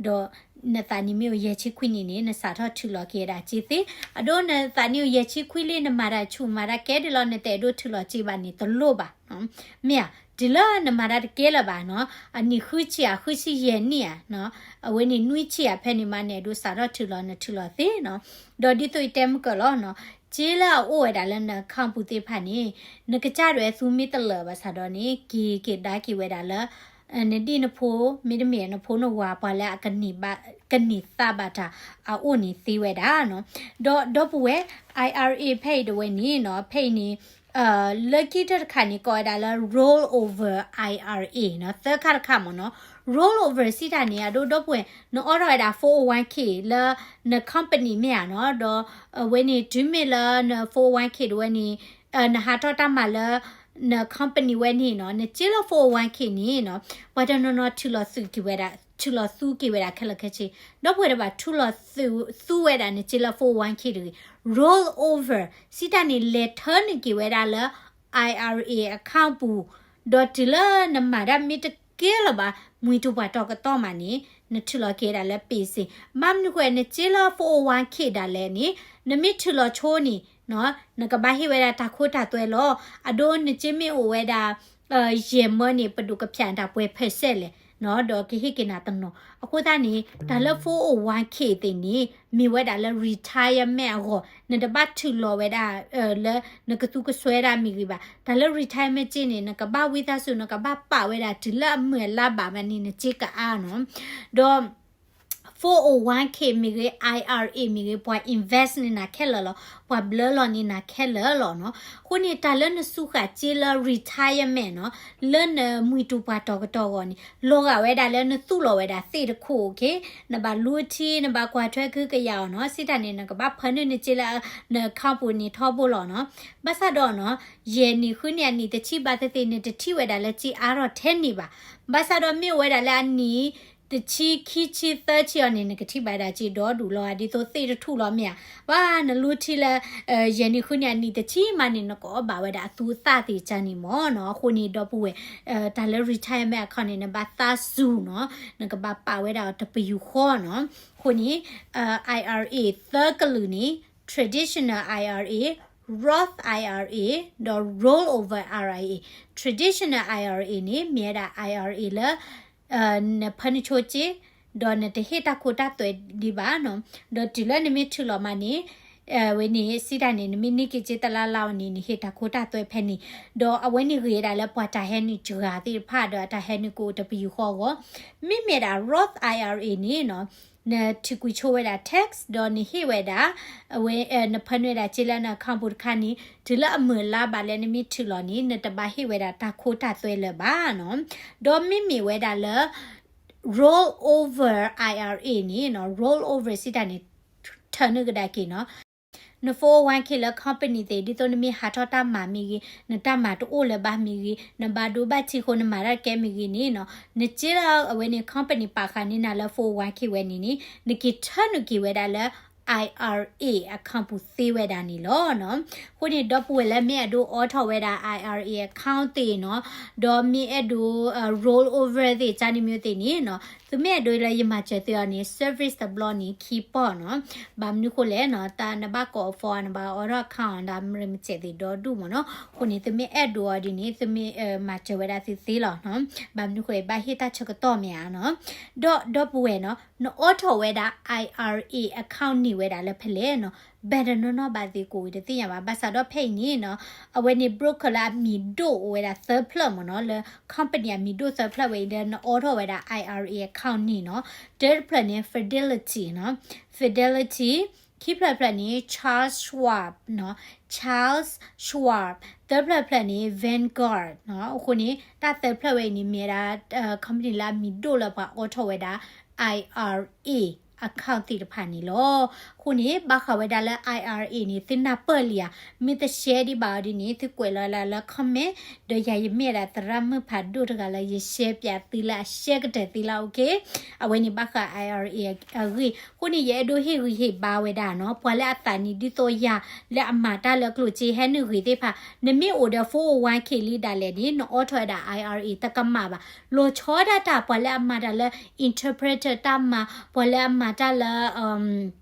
ဒီး နသးန့ၣ်မ့ၢ်အိၣ်ယဲၢ်ဆံခွံနံၣ်န့ၣ် နစးထီၣ်ထုးလီၤက့ၤဝဲဒၣ်စ့သ့, အဒိနသးန့ၣ်အိၣ်ယဲၢ်ဆံခွံလံ နမၤတၢ်ဆူၣ်မၤတၢ်ကဲဒ်လီၤ နတအဲၣ်ဒိးထုးလီၤစ့ဘၣ်န့ၣ် တလိၣ်ဘၣ်. မ့ၢ်ဧါ, တုၤလၢနမၤတၢ်တကဲလၢၤဘၣ်နီၤ, အနံၣ်ဃုဆံဧါ ဃုဆံယဲၢ်နံၣ်ဧါ, အဝဲန့ၣ်နွံဆံဧါ ဖဲန့ၣ်မး နအဲၣ်ဒိးစးထီၣ်ထုးလီၤ နထုးလီၤသ့နီၤ. ဒီးဒ်သိးယတဲမုၢ်ကၢၢ်လီၤနီၤ, စ့လၢအအိၣ်ဝဲဒၣ်လၢန account ပူၤသ့ၣ်တဖၣ်န့ၣ် နကစၢ်ဒၣ်ဝဲသူမ့ၢ်တလၢာ်ဘၣ်ဆၣ်ဒီးန့ၣ် က့ၤက့ၤဒါက့ၤဝဲဒၣ်လၢ နဒ်နဖိ မ့တမ့ၢ်နဖိနဝၤ ပှၤလၢအကန့ၢ်သါဘၣ်တၢ်အအိၣ်န့ၣ်သ့ဝဲဒၣ်နီၤ. ဒီးဒီပုၢ်ဝဲၢ် I R A ဖဲအံၤတဝဲန့ၣ်နီၤ, ဖဲအံၤန့ၣ် လၢခံတၢ်တခါန့ၣ် ကိးဝဲဒၣ်လၢ roll over I R A နီၤ, သၢခါတခါမ့ၢ်နီၤ. Roll over စံးတၢ်န့ၣ် အဒိဒီပုၢ်ဝဲၢ် နအိးထီၣ်ဝဲဒၣ် four oh one K လၢန company မ့ၢ်ဧါနီၤ, ဒီးအဝဲန့ၣ် တုၤမ့ၢ်လၢန four oh one K တဝဲန့ၣ် နဟးထီၣ်တၢ်မၤလၢ န company ဝဲန့ၣ်နီၤ, နစ့လၢ four oh one K န့ၣ်နီၤ, ပှၤတနီၤနီၤထုးလီၤသူက့ၤဝဲဒၣ်, ထုးလီၤသူက့ၤဝဲဒၣ်ခဲလၢာ်ခဲဆ့, ဒီပုၢ်ဝဲၢ်တဘၣ် ထုးလီၤသူဝဲဒၣ်နစ့လၢ four oh one K တဂ့ၤ, roll over စံးတၢ်န့ၣ် လဲၤထၢနုာ်က့ၤဝဲဒၣ်လၢ I R A account ပူၤ, ဒီးတုၤလၢနမၤတၢ်မ့ၢ်တကဲလၢၤဘၣ် မှံတူာ်ပှၤတီၤကတီၤမးန့ၣ် နထုးလီၤက့ၤဝဲဒၣ်လၢ ပ့စ့, ဘၣ်မနုၤဃိ နစ့လၢ four oh one K ဒၣ်လဲာ်န့ၣ် နမ့ၢ်ထုးလီၤဆိန့ၣ် နကဘၣ်ဟ့ၣ်ဝဲဒၣ်တၢ်ခိတၢ်သွဲလီၤ. အဒိနစ့မ့ၢ်အိၣ်ဝဲဒၣ် ယဲၢ်မၢန့ၣ် ပဒိၣ်ကဖၠးတၢ်ပှဲၤ percent လဲၣ် ဒီးကဟ့ၣ်က့ၤနၤတနီၤ. အဃိသတးန့ၣ် တၢ်လၢ four oh one K သ့ၣ်န့ၣ် မ့ၢ်ဝဲဒၣ်လၢ retirement အဂီၢ်, နတဘၣ်ထုးလီၤဝဲဒၣ် လၢနကသူကစွဲဒၣ်မ့ၢ်ဂ့ၤဘၣ်. တၢ်လၢ retirement စ့န့ၣ် နကဘၣ်ဝံသးစူၤ နကဘၣ်ပာ်ဝဲဒၣ်တုၤလၢအမုၢ်အလါဘၣ်မးန့ၣ် နစ့ကအါနီၤ. ဒီး four oh one K မ့ၢ်ဂ့ၤ I R A မ့ၢ်ဂ့ၤ ပှၤ invest န့ၢ်နၤခဲလၢာ်လီၤ, ပှၤဘျၢလီၤန့ၢ်နၤခဲလၢာ်လီၤနီၤ. အဃိန့ၣ် တၢ်လၢနစူးဃာ်စ့လၢ retirement နီၤ, လၢနမှံတူာ်ပှၤတီၤကတီၤအဂီၢ်န့ၣ် လီၤဂာ်ဝဲဒၣ်လၢနသူၣ်လီၤဝဲဒၣ်သ့ၣ်တခိၣ်, နဘၣ်လူထံ နဘၣ်ကွၢ်ထွဲခုကယာ်အီၤနီၤ. စံးတၢ်န့ၣ် နကဘၣ်ဖၢနုာ်နစ့လၢ န account ပူၤန့ၣ်ထီဘိလီၤနီၤ. ဘၣ်ဆၣ်ဒီးနီၤ, ယဲၢ်နံၣ်ဃုနံၣ်အနံၣ်တဆံဘၣ်သ့ၣ်သ့ၣ် နတထံၣ်ဝဲဒၣ်လၢစ့အါထီၣ်ထဲန့ၣ်ဘၣ်. ဘၣ်ဆၣ်ဒီးမ့ၢ်အိၣ်ဝဲဒၣ်လၢအနံၣ် တဆံ ခံဆံ သၢဆံအီၤန့ၣ် နကထံၣ်ဘၣ်ဒၣ်စ့ဒီဒူၣ်လီၤ, ဒ်သိးသ့ၣ်တထူၣ်လီၤမ့ၢ်ဧါ. ဘၣ်နလူထံလၢ ယဲၢ်နံၣ်ဃုနံၣ်အနံၣ်တဆံမးန့ၣ် နကအီၣ်ဘၣ်ဝဲဒၣ်အသူအသၣ်သ့ၣ်ကါန့ၣ်မ့ၢ်နီၤ. အဃိန့ၣ်ဒီပုၢ်ဝဲၢ် တၢ်လၢ retirement account န့ၣ် နဘၣ်သးစူၤနီၤ, နကဘၣ်ပာ်ဝဲဒၣ်အီၤတပယူာ်ဃီနီၤ. အဃိန့ၣ် I R A သၢကလုာ်န့ၣ် traditional I R A, Roth I R A, ဒီး rollover I R A. Traditional I R A န့ၣ် မ့ၢ်ဝဲဒၣ် I R A လၢ နဖၢနဆိစ့ ဒီးနတဟ့ၣ်တၢ်ခိတၢ်သွဲဒံးဘၣ်နီၤ. ဒီးတုၤလၢနမ့ၢ်ထုးလီၤမးန့ၣ် အဝဲန့ၣ် စံးတၢ်န့ၣ် နမ့ၢ်န့ၢ်က့ၤစ့တလါလါအီၤန့ၣ် နဟ့ၣ်တၢ်ခိတၢ်သွဲဖဲန့ၣ်, ဒီးအဝဲန့ၣ်ဂ့ၤဝဲဒၣ်လၢပှၤတၢ်ဟဲနုာ်စှၤသ့ၣ်တဖၣ် ဒီးတၢ်ဟဲနုာ်ကအိၣ်တပယူာ်ဃီအဂီၢ်. မ့မ့ၢ်ဒၣ် Roth I R A န့ၣ်နီၤ နထုးကွံာ်ဆိဝဲဒၣ် tax ဒီးနဟ့ၣ်ဝဲဒၣ် အဝဲ နဖၢနုာ်ဝဲဒၣ်စ့လၢန account ပူၤတခါန့ၣ် တုၤလၢအမုၢ်အလါဘၣ်လၢနမ့ၢ်ထုးလီၤန့ၣ် နတဘၣ်ဟ့ၣ်ဝဲဒၣ်တၢ်ခိတၢ်သွဲလၢၤဘၣ်နီၤ. ဒီးမ့မ့ၢ်ဝဲဒၣ်လၢ rollover I R A န့ၣ်နီၤ rollover စံးတၢ်န့ၣ် ထၢနုာ်ကဒါက့ၤနီၤ. န four oh one k လၢ company သ့ၣ် ဒ်သိးနမ့ၢ်ဟးထီၣ်တၢ်မၤမ့ၢ်ဂ့ၤ, နတၢ်မၤတအိၣ်လၢၤဘၣ်မ့ၢ်ဂ့ၤ, နဘၣ်ဒိဘၣ်ထံးအဃိ နမၤတၢ်တကဲမ့ၢ်ဂ့ၤန့ၣ်နီၤ, နက့လၢအဝဲန့ၣ် company ပာ်ဃာ်န့ၢ်နၤလၢ four oh one k ဝဲန့ၣ်န့ၣ် နက့ၤထၢနုာ်က့ၤဝဲဒၣ်လၢ I R A account ပူၤသ့ဝဲဒၣ်န့ၣ်လီၤနီၤ. အဃိန့ၣ် ဒီပုၢ်ဝဲၢ်လၢမ့ၢ်အဲၣ်ဒိးအိးထီၣ်ဝဲဒၣ် I R A account သ့ၣ်နီၤ, ဒီးမ့ၢ်အဲၣ်ဒိး roll over သ့ၣ် ကန့ၣ်မ့ၢ်သ့ၣ်န့ၣ်နီၤ, သုမ့ၢ်အဲၣ်ဒိးလၢယမၤစၢၤသုအီၤန့ၣ် service တဘျီန့ၣ် ခံပီၢ်နီၤ. ဘၣ်မနုၤဃိလဲၣ်နီၤ, တၢ်နဘၣ်ကိးအီၤ phone နဘၣ်အိးထီၣ် account ဒီးမ့ၢ်မ့ၢ်စဲးသ့ၣ်ဒီဒူၣ်မ့ၢ်နီၤ. အဃိန့ၣ် သုမ့ၢ်အဲၣ်ဒိးအီၤဒ်န့ၣ် သုမ့ၢ်မၤစၢၤဝဲဒၣ်သုသ့လီၤနီၤ. ဘၣ်မနုၤဃိ ဘၣ်ဟ့ၣ်တၢ်ဆၢကတီၢ်မ့ၢ်ဧါနီၤ. ဒီးဒီပုၢ်ဝဲၢ်နီၤ, နအိးထီၣ်ဝဲဒၣ် I R A account န့ၢ်ဝဲဒၣ်လၢဖဲလဲၣ်နီၤ, ဘၣ်တနီၤနီၤဘၣ်သ့ၣ်ကိးဝံၤတသ့ၣ်ညါဘၣ်. ဘၣ်ဆၣ်ဒီးဖဲအံၤန့ၣ်နီၤ, အဝဲန့ၣ် broker လၢအမံၤဒိၣ်အိၣ်ဝဲဒၣ်သၢဖျၢၣ်မ့ၢ်နီၤ, လၢ company အမံၤဒိၣ်သၢဖျၢၣ်ဝဲအံၤဒီး နအိးထီၣ်ဝဲဒၣ် I R A account န့ၣ်နီၤ. တၢတဖျၢၣ်န့ၣ် Fidelity နီၤ, Fidelity, ခံဖျၢၣ်ဖျၢၣ်န့ၣ် Charles Schwab နီၤ, Charles Schwab, သၢဖျၢၣ်ဖျၢၣ်န့ၣ် Vanguard နီၤ. အဃိန့ၣ် တၢ်သၢဖျၢၣ်ဝဲအံၤန့ၣ် မ့ၢ်ဝဲဒၣ် company လၢအမံၤဒိၣ်လၢပှၤအိးထီၣ်ဝဲဒၣ် I R A account သ့ၣ်တဖၣ်န့ၣ်လီၤ. အဃိန့ၣ် ဘၣ်ဃးဝဲဒၣ်လၢ I R A န့ၣ် သုနၢ်ပၢၢ်လံဧါ, မ့ၢ်တ share ဒံးဘၣ်အီၤဒ်န့ၣ် သုကွဲးလီၤလၢ comment ဒီးယၤယမ့ၢ်ဝဲဒၣ်သရၣ်မုၣ်ဖးဒိၣ်တဂၤလၢ ယ share ပၠးသုလၢအ share ကတၢၢ်သုလၢ okay. အဝဲန့ၣ်ဘၣ်ဃး I R A အဂ့ၢ်. အဃိန့ၣ် ယအဲၣ်ဒိးဟ့ၣ်ဂံၢ်ဟ့ၣ်ဘါဝဲဒၣ်နီၤ, ပှၤလၢအသးနံၣ်ဒ်သိးယၤ လၢအမၤတၢ်လၢကျိၣ်စ့ဟဲနုာ်ဂ့ၤသ့ၣ်တဖၣ်, နမ့ၢ်အိၣ်ဒီး four oh one k လံဒၣ်လဲာ်န့ၣ် နအိးထီၣ်ဝဲဒၣ် I R A တကမၣ်ဘၣ်. လီၤဆီဒၣ်တၢ် ပှၤလၢအမၤတၢ်လၢ interpreter တၢ်မၤ, ပှၤလၢအမၤတၢ်လၢ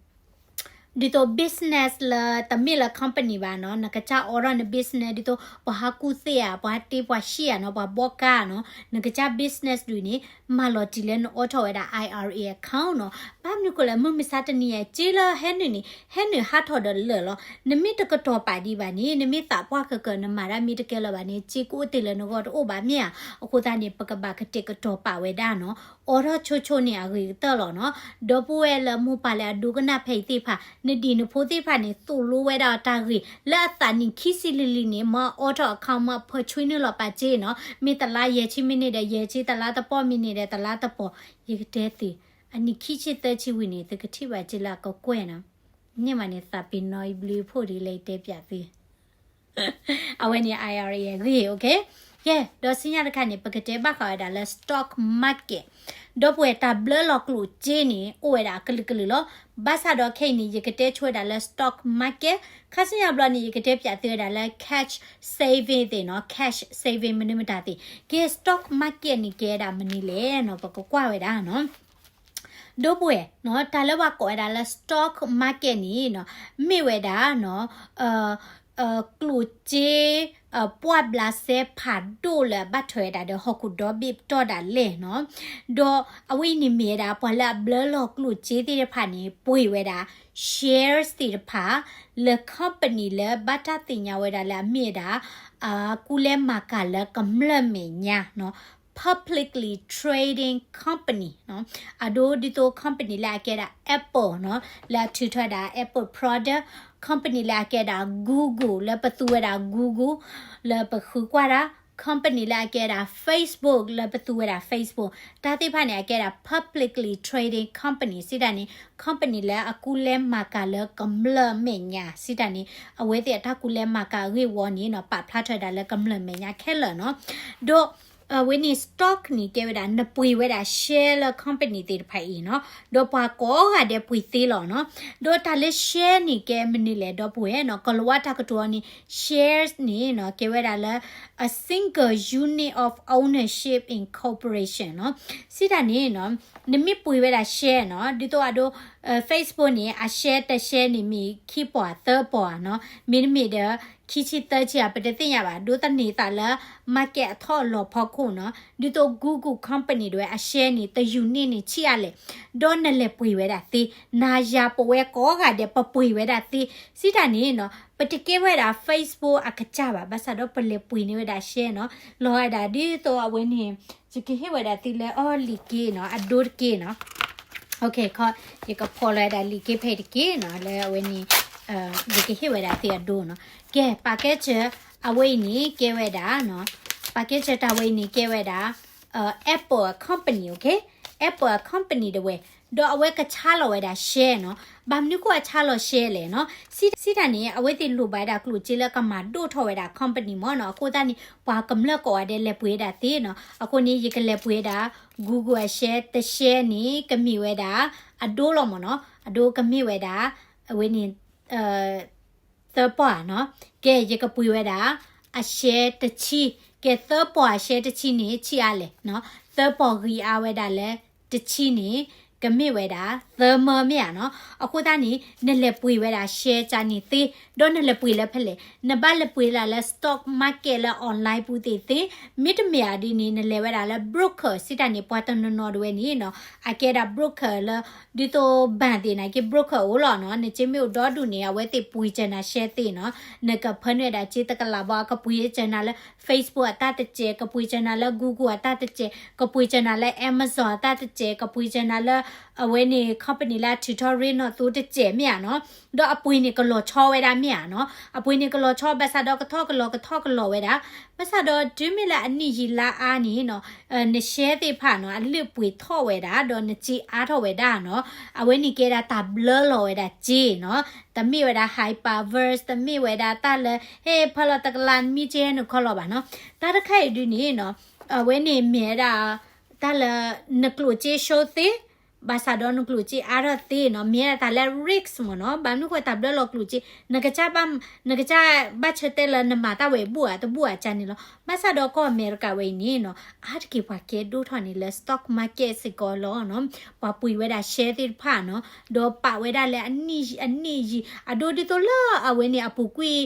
ဒ်သိး business လၢတမ့ၢ်လၢ company ဘၣ်နီၤ, နကစၢ်အိးထီၣ်န business ဒ်သိး ပှၤဟးကူၣ်သ့ၣ်ဧါ, ပှၤတ့ပှၤဆံၣ်ဧါနီၤ, ပှၤဘီကါနီၤ, နကစၢ် business ဒုးန့ၣ် မၤလီၤတံၢ်လၢနအိးထီၣ်ဝဲဒၣ် I R A account နီၤ. ဘၣ်မနုၤဃိလဲၣ် မုၢ်မဆါတနံၤအံၤ စ့လၢဟဲနုာ်န့ၣ် ဟဲနုာ်ဟးထီၣ်ဒီးလၢာ်လီၤ. နမ့ၢ်တကတီၤပာ်ဒံးဘၣ်န့ၣ်, နမ့ၢ်သးပှၢ်ကကၢၤ နမၤတၢ်မ့ၢ်တကဲလၢၤဘၣ်န့ၣ် စ့ကအိၣ်တ့ၢ်လၢနဂီၢ်တအိၣ်ဘၣ်မ့ၢ်ဧါ. အဃိသတးန့ၣ် ပကဘၣ်ကတဲာ်ကတီၤပာ်ဝဲဒၣ်နီၤ, အိးထီၣ်ဆိဆိန့ၣ်အဂ့ၤကတၢၢ်လီၤနီၤ. ဒီပုၢ်ဝဲၢ်လၢမိၢ်ပၢ်လၢအဒိကနၣ်ဖဲအံၤသ့ၣ်တဖၣ်, နဒံၣ်နဖိသ့ၣ်တဖၣ်န့ၣ် သိၣ်လိဝဲဒၣ်တၢ်ဂ့ၢ် လၢအသးနံၣ်ခံဆံလံၤလံၤန့ၣ် မၢအအိးထီၣ် account မၢအဖၢဆွံနုာ်လီၤပာ်စ့နီၤ, မ့ၢ်တလါယဲၢ်ဆံ မ့ၢ်န့ၢ်ဒီးယဲၢ်ဆံ, တလါတပီၢ် မ့ၢ်န့ၢ်ဒီးတလါတပီၢ်. ယကတဲသု, အနံၣ်ခံဆံသၢဆံဝံၤန့ၣ် သုကထံၣ်ဘၣ်စ့လၢအကကွဲၢ်နီၤ. န့ၣ်မးန့ၣ် သးပ့ၤနီၣ်အံၤဘျုးဖှိၣ်ဒ်လၢယတဲပၠးသု အဝဲန့ၣ် I R A အဂ့ၢ်, okay. ကဲ, ဒီးဆူညါတခါန့ၣ် ပကတဲဘၣ်ဃးဝဲဒၣ်လၢ stock market. ဒီပုၢ်ဝဲၢ် တၢ်ဘျၢလီၤကျိၣ်စ့န့ၣ် အိၣ်ဝဲဒၣ်အကလုာ်ကလုာ်လီၤ. ဘၣ်ဆၣ်ဒီးခဲအံၤန့ၣ် ယကတဲဆိဝဲဒၣ်လၢ stock market, ခါဆူညါဘျီန့ၣ် ယကတဲပၠးသုဝဲဒၣ်လၢ cash saving သ့ၣ်နီၤ, cash saving မနုၤမတၤသ့ၣ်. ကဲ stock market န့ၣ် ကဲဝဲဒၣ်မနုၤလဲၣ်နီၤ, ပကကွၢ်ဝဲဒၣ်နီၤ. ဒီပုၢ်ဝဲၢ်နီၤ, တၢ်လၢပှၤကိးဝဲဒၣ်လၢ stock market န့ၣ်နီၤ, မ့ၢ်ဝဲဒၣ်နီၤ, ကျိၣ်စ့ ပှၢ်ဘျးစဲဖးဒိၣ်လၢအဘၣ်ထွဲဝဲဒၣ်ဒီးဟီၣ်ခိၣ်ဒီဘ့ၣ်ပတီၢ်ဒၣ်လဲာ်နီၤ. ဒီးအဝဲအံၤန့ၣ်မ့ၢ်ဝဲဒၣ် ပှၤလၢအဘျၢလီၤကျိၣ်စ့သ့ၣ်တဖၣ်န့ၣ် ပှ့ၤဝဲဒၣ် shares သ့ၣ်တဖၣ် လၢ company လၢဘၣ်တၢ်သ့ၣ်ညါဝဲဒၣ်လၢအမ့ၢ်ဝဲဒၣ် ကူလဲမၤကၤလၢကမျၢၢ်မဲာ်ညါနီၤ, publicly trading company နီၤ. အဒိဒ်သိး company လၢအကဲဒၣ် Apple နီၤ, လၢအထုးထီၣ်ဝဲဒၣ် Apple product, company လၢအကဲဒၣ် Google လၢပသူဝဲဒၣ် Google လၢပဃုကွၢ်ဒၣ်, company လၢအကဲဒၣ် Facebook လၢပသူဝဲဒၣ် Facebook, တၢ်သ့ၣ်တဖၣ်န့ၣ် အကဲဒၣ် publicly trading company စံးတၢ်န့ၣ် company လၢအကူလဲမၤကၤလၢကမျၢၢ်မဲာ်ညါစံးတၢ်န့ၣ် အဝဲသ့ၣ်အတၢ်ကူလဲမၤကၤအဂ့ၢ်ဝီန့ၣ်နီၤ ပာ်ဖျါထီၣ်ဝဲဒၣ်လၢကမျၢၢ်မဲာ်ညါခဲလၢာ်နီၤ. ဒီး အဝဲန့ၣ် stock န့ၣ် ကဲဝဲဒၣ် နပှ့ၤဝဲဒၣ် share လၢ company သ့ၣ်တဖၣ်အံၤနီၤ, ဒီးပှၤကိးဂၤဒဲးပှ့ၤသ့လီၤနီၤ. ဒီးတၢ်လၢ share န့ၣ် ကဲမနုၤလဲၣ် ဒီပုၢ်ဝဲၢ်နီၤ, ကလၤဝါတၢ်ကတိၤအီၤန့ၣ် shares န့ၣ်နီၤ ကဲဝဲဒၣ်လၢ a single unit of ownership in corporation နီၤ. စံးတၢ်န့ၣ်နီၤ နမ့ၢ်ပှ့ၤဝဲဒၣ် share နီၤ, ဒ်သိးအဒိ Facebook န့ၣ် အ share တ share န့ၣ်မ့ၢ်ခံပီၢ်သၢပီၢ်နီၤ, မ့တမ့ၢ်ဒီး ခံဆံသၢဆံဧါ ပတသ့ၣ်ညါဘၣ်, ဒိသန့ၤသးလၢ market အထီၣ်အလီၤဖီခိၣ်နီၤ, ဒ်သိး Google company ဒၣ်ဝဲအ share န့ၣ် တ unit န့ၣ် ဆံးအါလဲၣ်, ဒီးနလဲၤပှ့ၤဝဲဒၣ်သ့, နၤယၤပဝဲကိးဂၤဒဲး ပပှ့ၤဝဲဒၣ်သ့, စံးတၢ်န့ၣ်နီၤ ပတကဲဝဲဒၣ် Facebook အကစၢ်ဘၣ်, ဘၣ်ဆၣ်ဒီးပလဲၤပှ့ၤန့ၢ်ဝဲဒၣ် share နီၤ, လီၤဂာ်ဒၣ်ဒ်သိးအဝဲန့ၣ် ယကဟ့ၣ်ဝဲဒၣ်သုလၢအီၤလံာ်က့နီၤ, အဒိတက့ၢ်နီၤ. ယကဖီၣ်လီၤဝဲဒၣ်လံာ်က့ဖဲအံၤတက့ၢ်နီၤ, လၢအဝဲန့ၣ် ယကဟ့ၣ်ဝဲဒၣ်သုအဒိနီၤ. ကဲ package အဝဲအံၤန့ၣ် ကဲဝဲဒၣ်နီၤ, package တၢ်ဝဲအံၤန့ၣ် ကဲဝဲဒၣ် Apple company, okay? Apple အ company တဝဲ, ဒီးအဝဲကဆါလီၤဝဲဒၣ် share နီၤ. ဘၣ်မနုၤဃိအဆါလီၤ share လဲၣ်နီၤ. စံးတၢ်န့ၣ် အဝဲသ့ၣ်လိၣ်ဘၣ်ဝဲဒၣ်ကျိၣ်စ့လၢကမၤဒိၣ်ထီၣ်ဝဲဒၣ် company မ့ၢ်နီၤ. အဃိသတးန့ၣ် ပှၤကမျၢၢ်ကိးဂၤဒဲးလဲၤပှ့ၤဝဲဒၣ်သ့နီၤ. အဃိန့ၣ် ယကလဲၤပှ့ၤဝဲဒၣ် Google အ share တ share န့ၣ် ကမ့ၢ်ဝဲဒၣ် အဒိလီၤမ့ၢ်နီၤ. အဒိကမ့ၢ်ဝဲဒၣ် အဝဲန့ၣ် သၢပီၢ်ဧါနီၤ. ကဲ ယကပှ့ၤဝဲဒၣ် အ share တဆံ, ကဲ သၢပီၢ်အ share တဆံန့ၣ် ဆံးအါလဲၣ်နီၤ. သၢပီၢ်ဂံၢ်အါဝဲဒၣ်လၢ တဆံန့ၣ် ကမ့ၢ်ဝဲဒၣ် သၢမၢမ့ၢ်ဧါနီၤ. အဃိသတးန့ၣ် နလဲၤပှ့ၤဝဲဒၣ် share ကန့ၣ်သ့, ဒီးနလဲၤပှ့ၤလၢဖဲလဲၣ်, နဘၣ်လဲၤပှ့ၤလၢ stock market လၢ online ပူၤသ့ၣ်သ့, မ့တမ့ၢ်ဧါဒ်န့ၣ် နလဲၤဝဲဒၣ်လၢ broker စံးတၢ်န့ၣ် ပှၤတနီၤနီၤတဝဲန့ၣ်နီၤ, အကဲဒၣ် broker လၢ ဒ်သိး bank သ့ၣ်နာ်က့ broker အိၣ်လီၤနီၤ. နစ့မ့ၢ်အိၣ်ဒီဒူၣ်န့ၣ် အဝဲသ့ၣ်ပှ့ၤစၢၤနၤ share သ့နီၤ. နကဖၢနုာ်ဝဲဒၣ်စ့တကလးဘၣ် ကပှ့ၤစၢၤနၤလၢ Facebook အတၢ်တစဲး, ကပှ့ၤစၢၤနၤလၢ Google အတၢ်တစဲး, ကပှ့ၤစၢၤနၤလၢ Amazon အတၢ်တစဲး, ကပှ့ၤစၢၤနၤလၢ အဝဲန့ၣ် company လၢအထုးထီၣ်ရ့နီၣ်သိတစဲးမ့ၢ်ဧါနီၤ. ဒီးအပှ့ၤန့ၣ်ကလီၤဆီဝဲဒၣ်မ့ၢ်ဧါနီၤ. အပှ့ၤန့ၣ်ကလီၤဆီ ဘၣ်ဆၣ်ဒီးကထီၣ်ကလီၤကထီၣ်ကလီၤဝဲဒၣ်. ဘၣ်ဆၣ်ဒီးတုၤမ့ၢ်လၢအနံၣ်ယံာ်လါအါန့ၣ်နီၤ, န share သ့ၣ်တဖၣ်နီၤ အလုၢ်ပှ့ၤထီၣ်ဝဲဒၣ် ဒီးနစ့အါထီၣ်ဝဲဒၣ်နီၤ. အဝဲန့ၣ်ကဲဒၣ်တၢ်ဘျၢလီၤဝဲဒၣ်စ့နီၤ. တမ့ၢ်ဝဲဒၣ် hyperverse, တမ့ၢ်ဝဲဒၣ်တၢ်လၢ ဟဲဖၢလီၤတကလးနမံစ့ဟဲနုာ်ခီလီၤဘၣ်နီၤ. တၢ်တခါအံၤဒုန့ၣ်နီၤ, အဝဲန့ၣ်မ့ၢ်ဝဲဒၣ် တၢ်လၢ နကျိၣ်စ့ show သ့, ဘၣ်ဆၣ်ဒီးနကျိၣ်စ့အါထီၣ်သ့နီၤ, မ့ၢ်ဝဲဒၣ်တၢ်လၢ risk မ့ၢ်နီၤ. ဘၣ်မနုၤဃိတၢ်ဘျၢလီၤကျိၣ်စ့, နကစၢ်ဘၣ်, နကစၢ်ဘၣ်ဆၢတဲာ်လၢနမၤတၢ်ဝဲအဘူၣ်ဧါတဘူၣ်ဧါကန့ၣ်လီၤ. ဘၣ်ဆၣ်ဒီးကီၢ်အမဲရကၤဝဲအံၤန့ၣ်နီၤ, အါတက့ၢ်ပှၤကဲဒိၣ်ထီၣ်န့ၣ်လၢ stock market စ့ၢ်ကီးလီၤနီၤ. ပှၤပှ့ၤဝဲဒၣ် share သ့ၣ်တဖၣ်နီၤ, ဒီးပာ်ဝဲဒၣ်လၢအနံၣ်ယံာ်အနံၣ်ယံာ်, အဒိဒ်သိးလၢအဝဲန့ၣ်အပူၤကွံာ်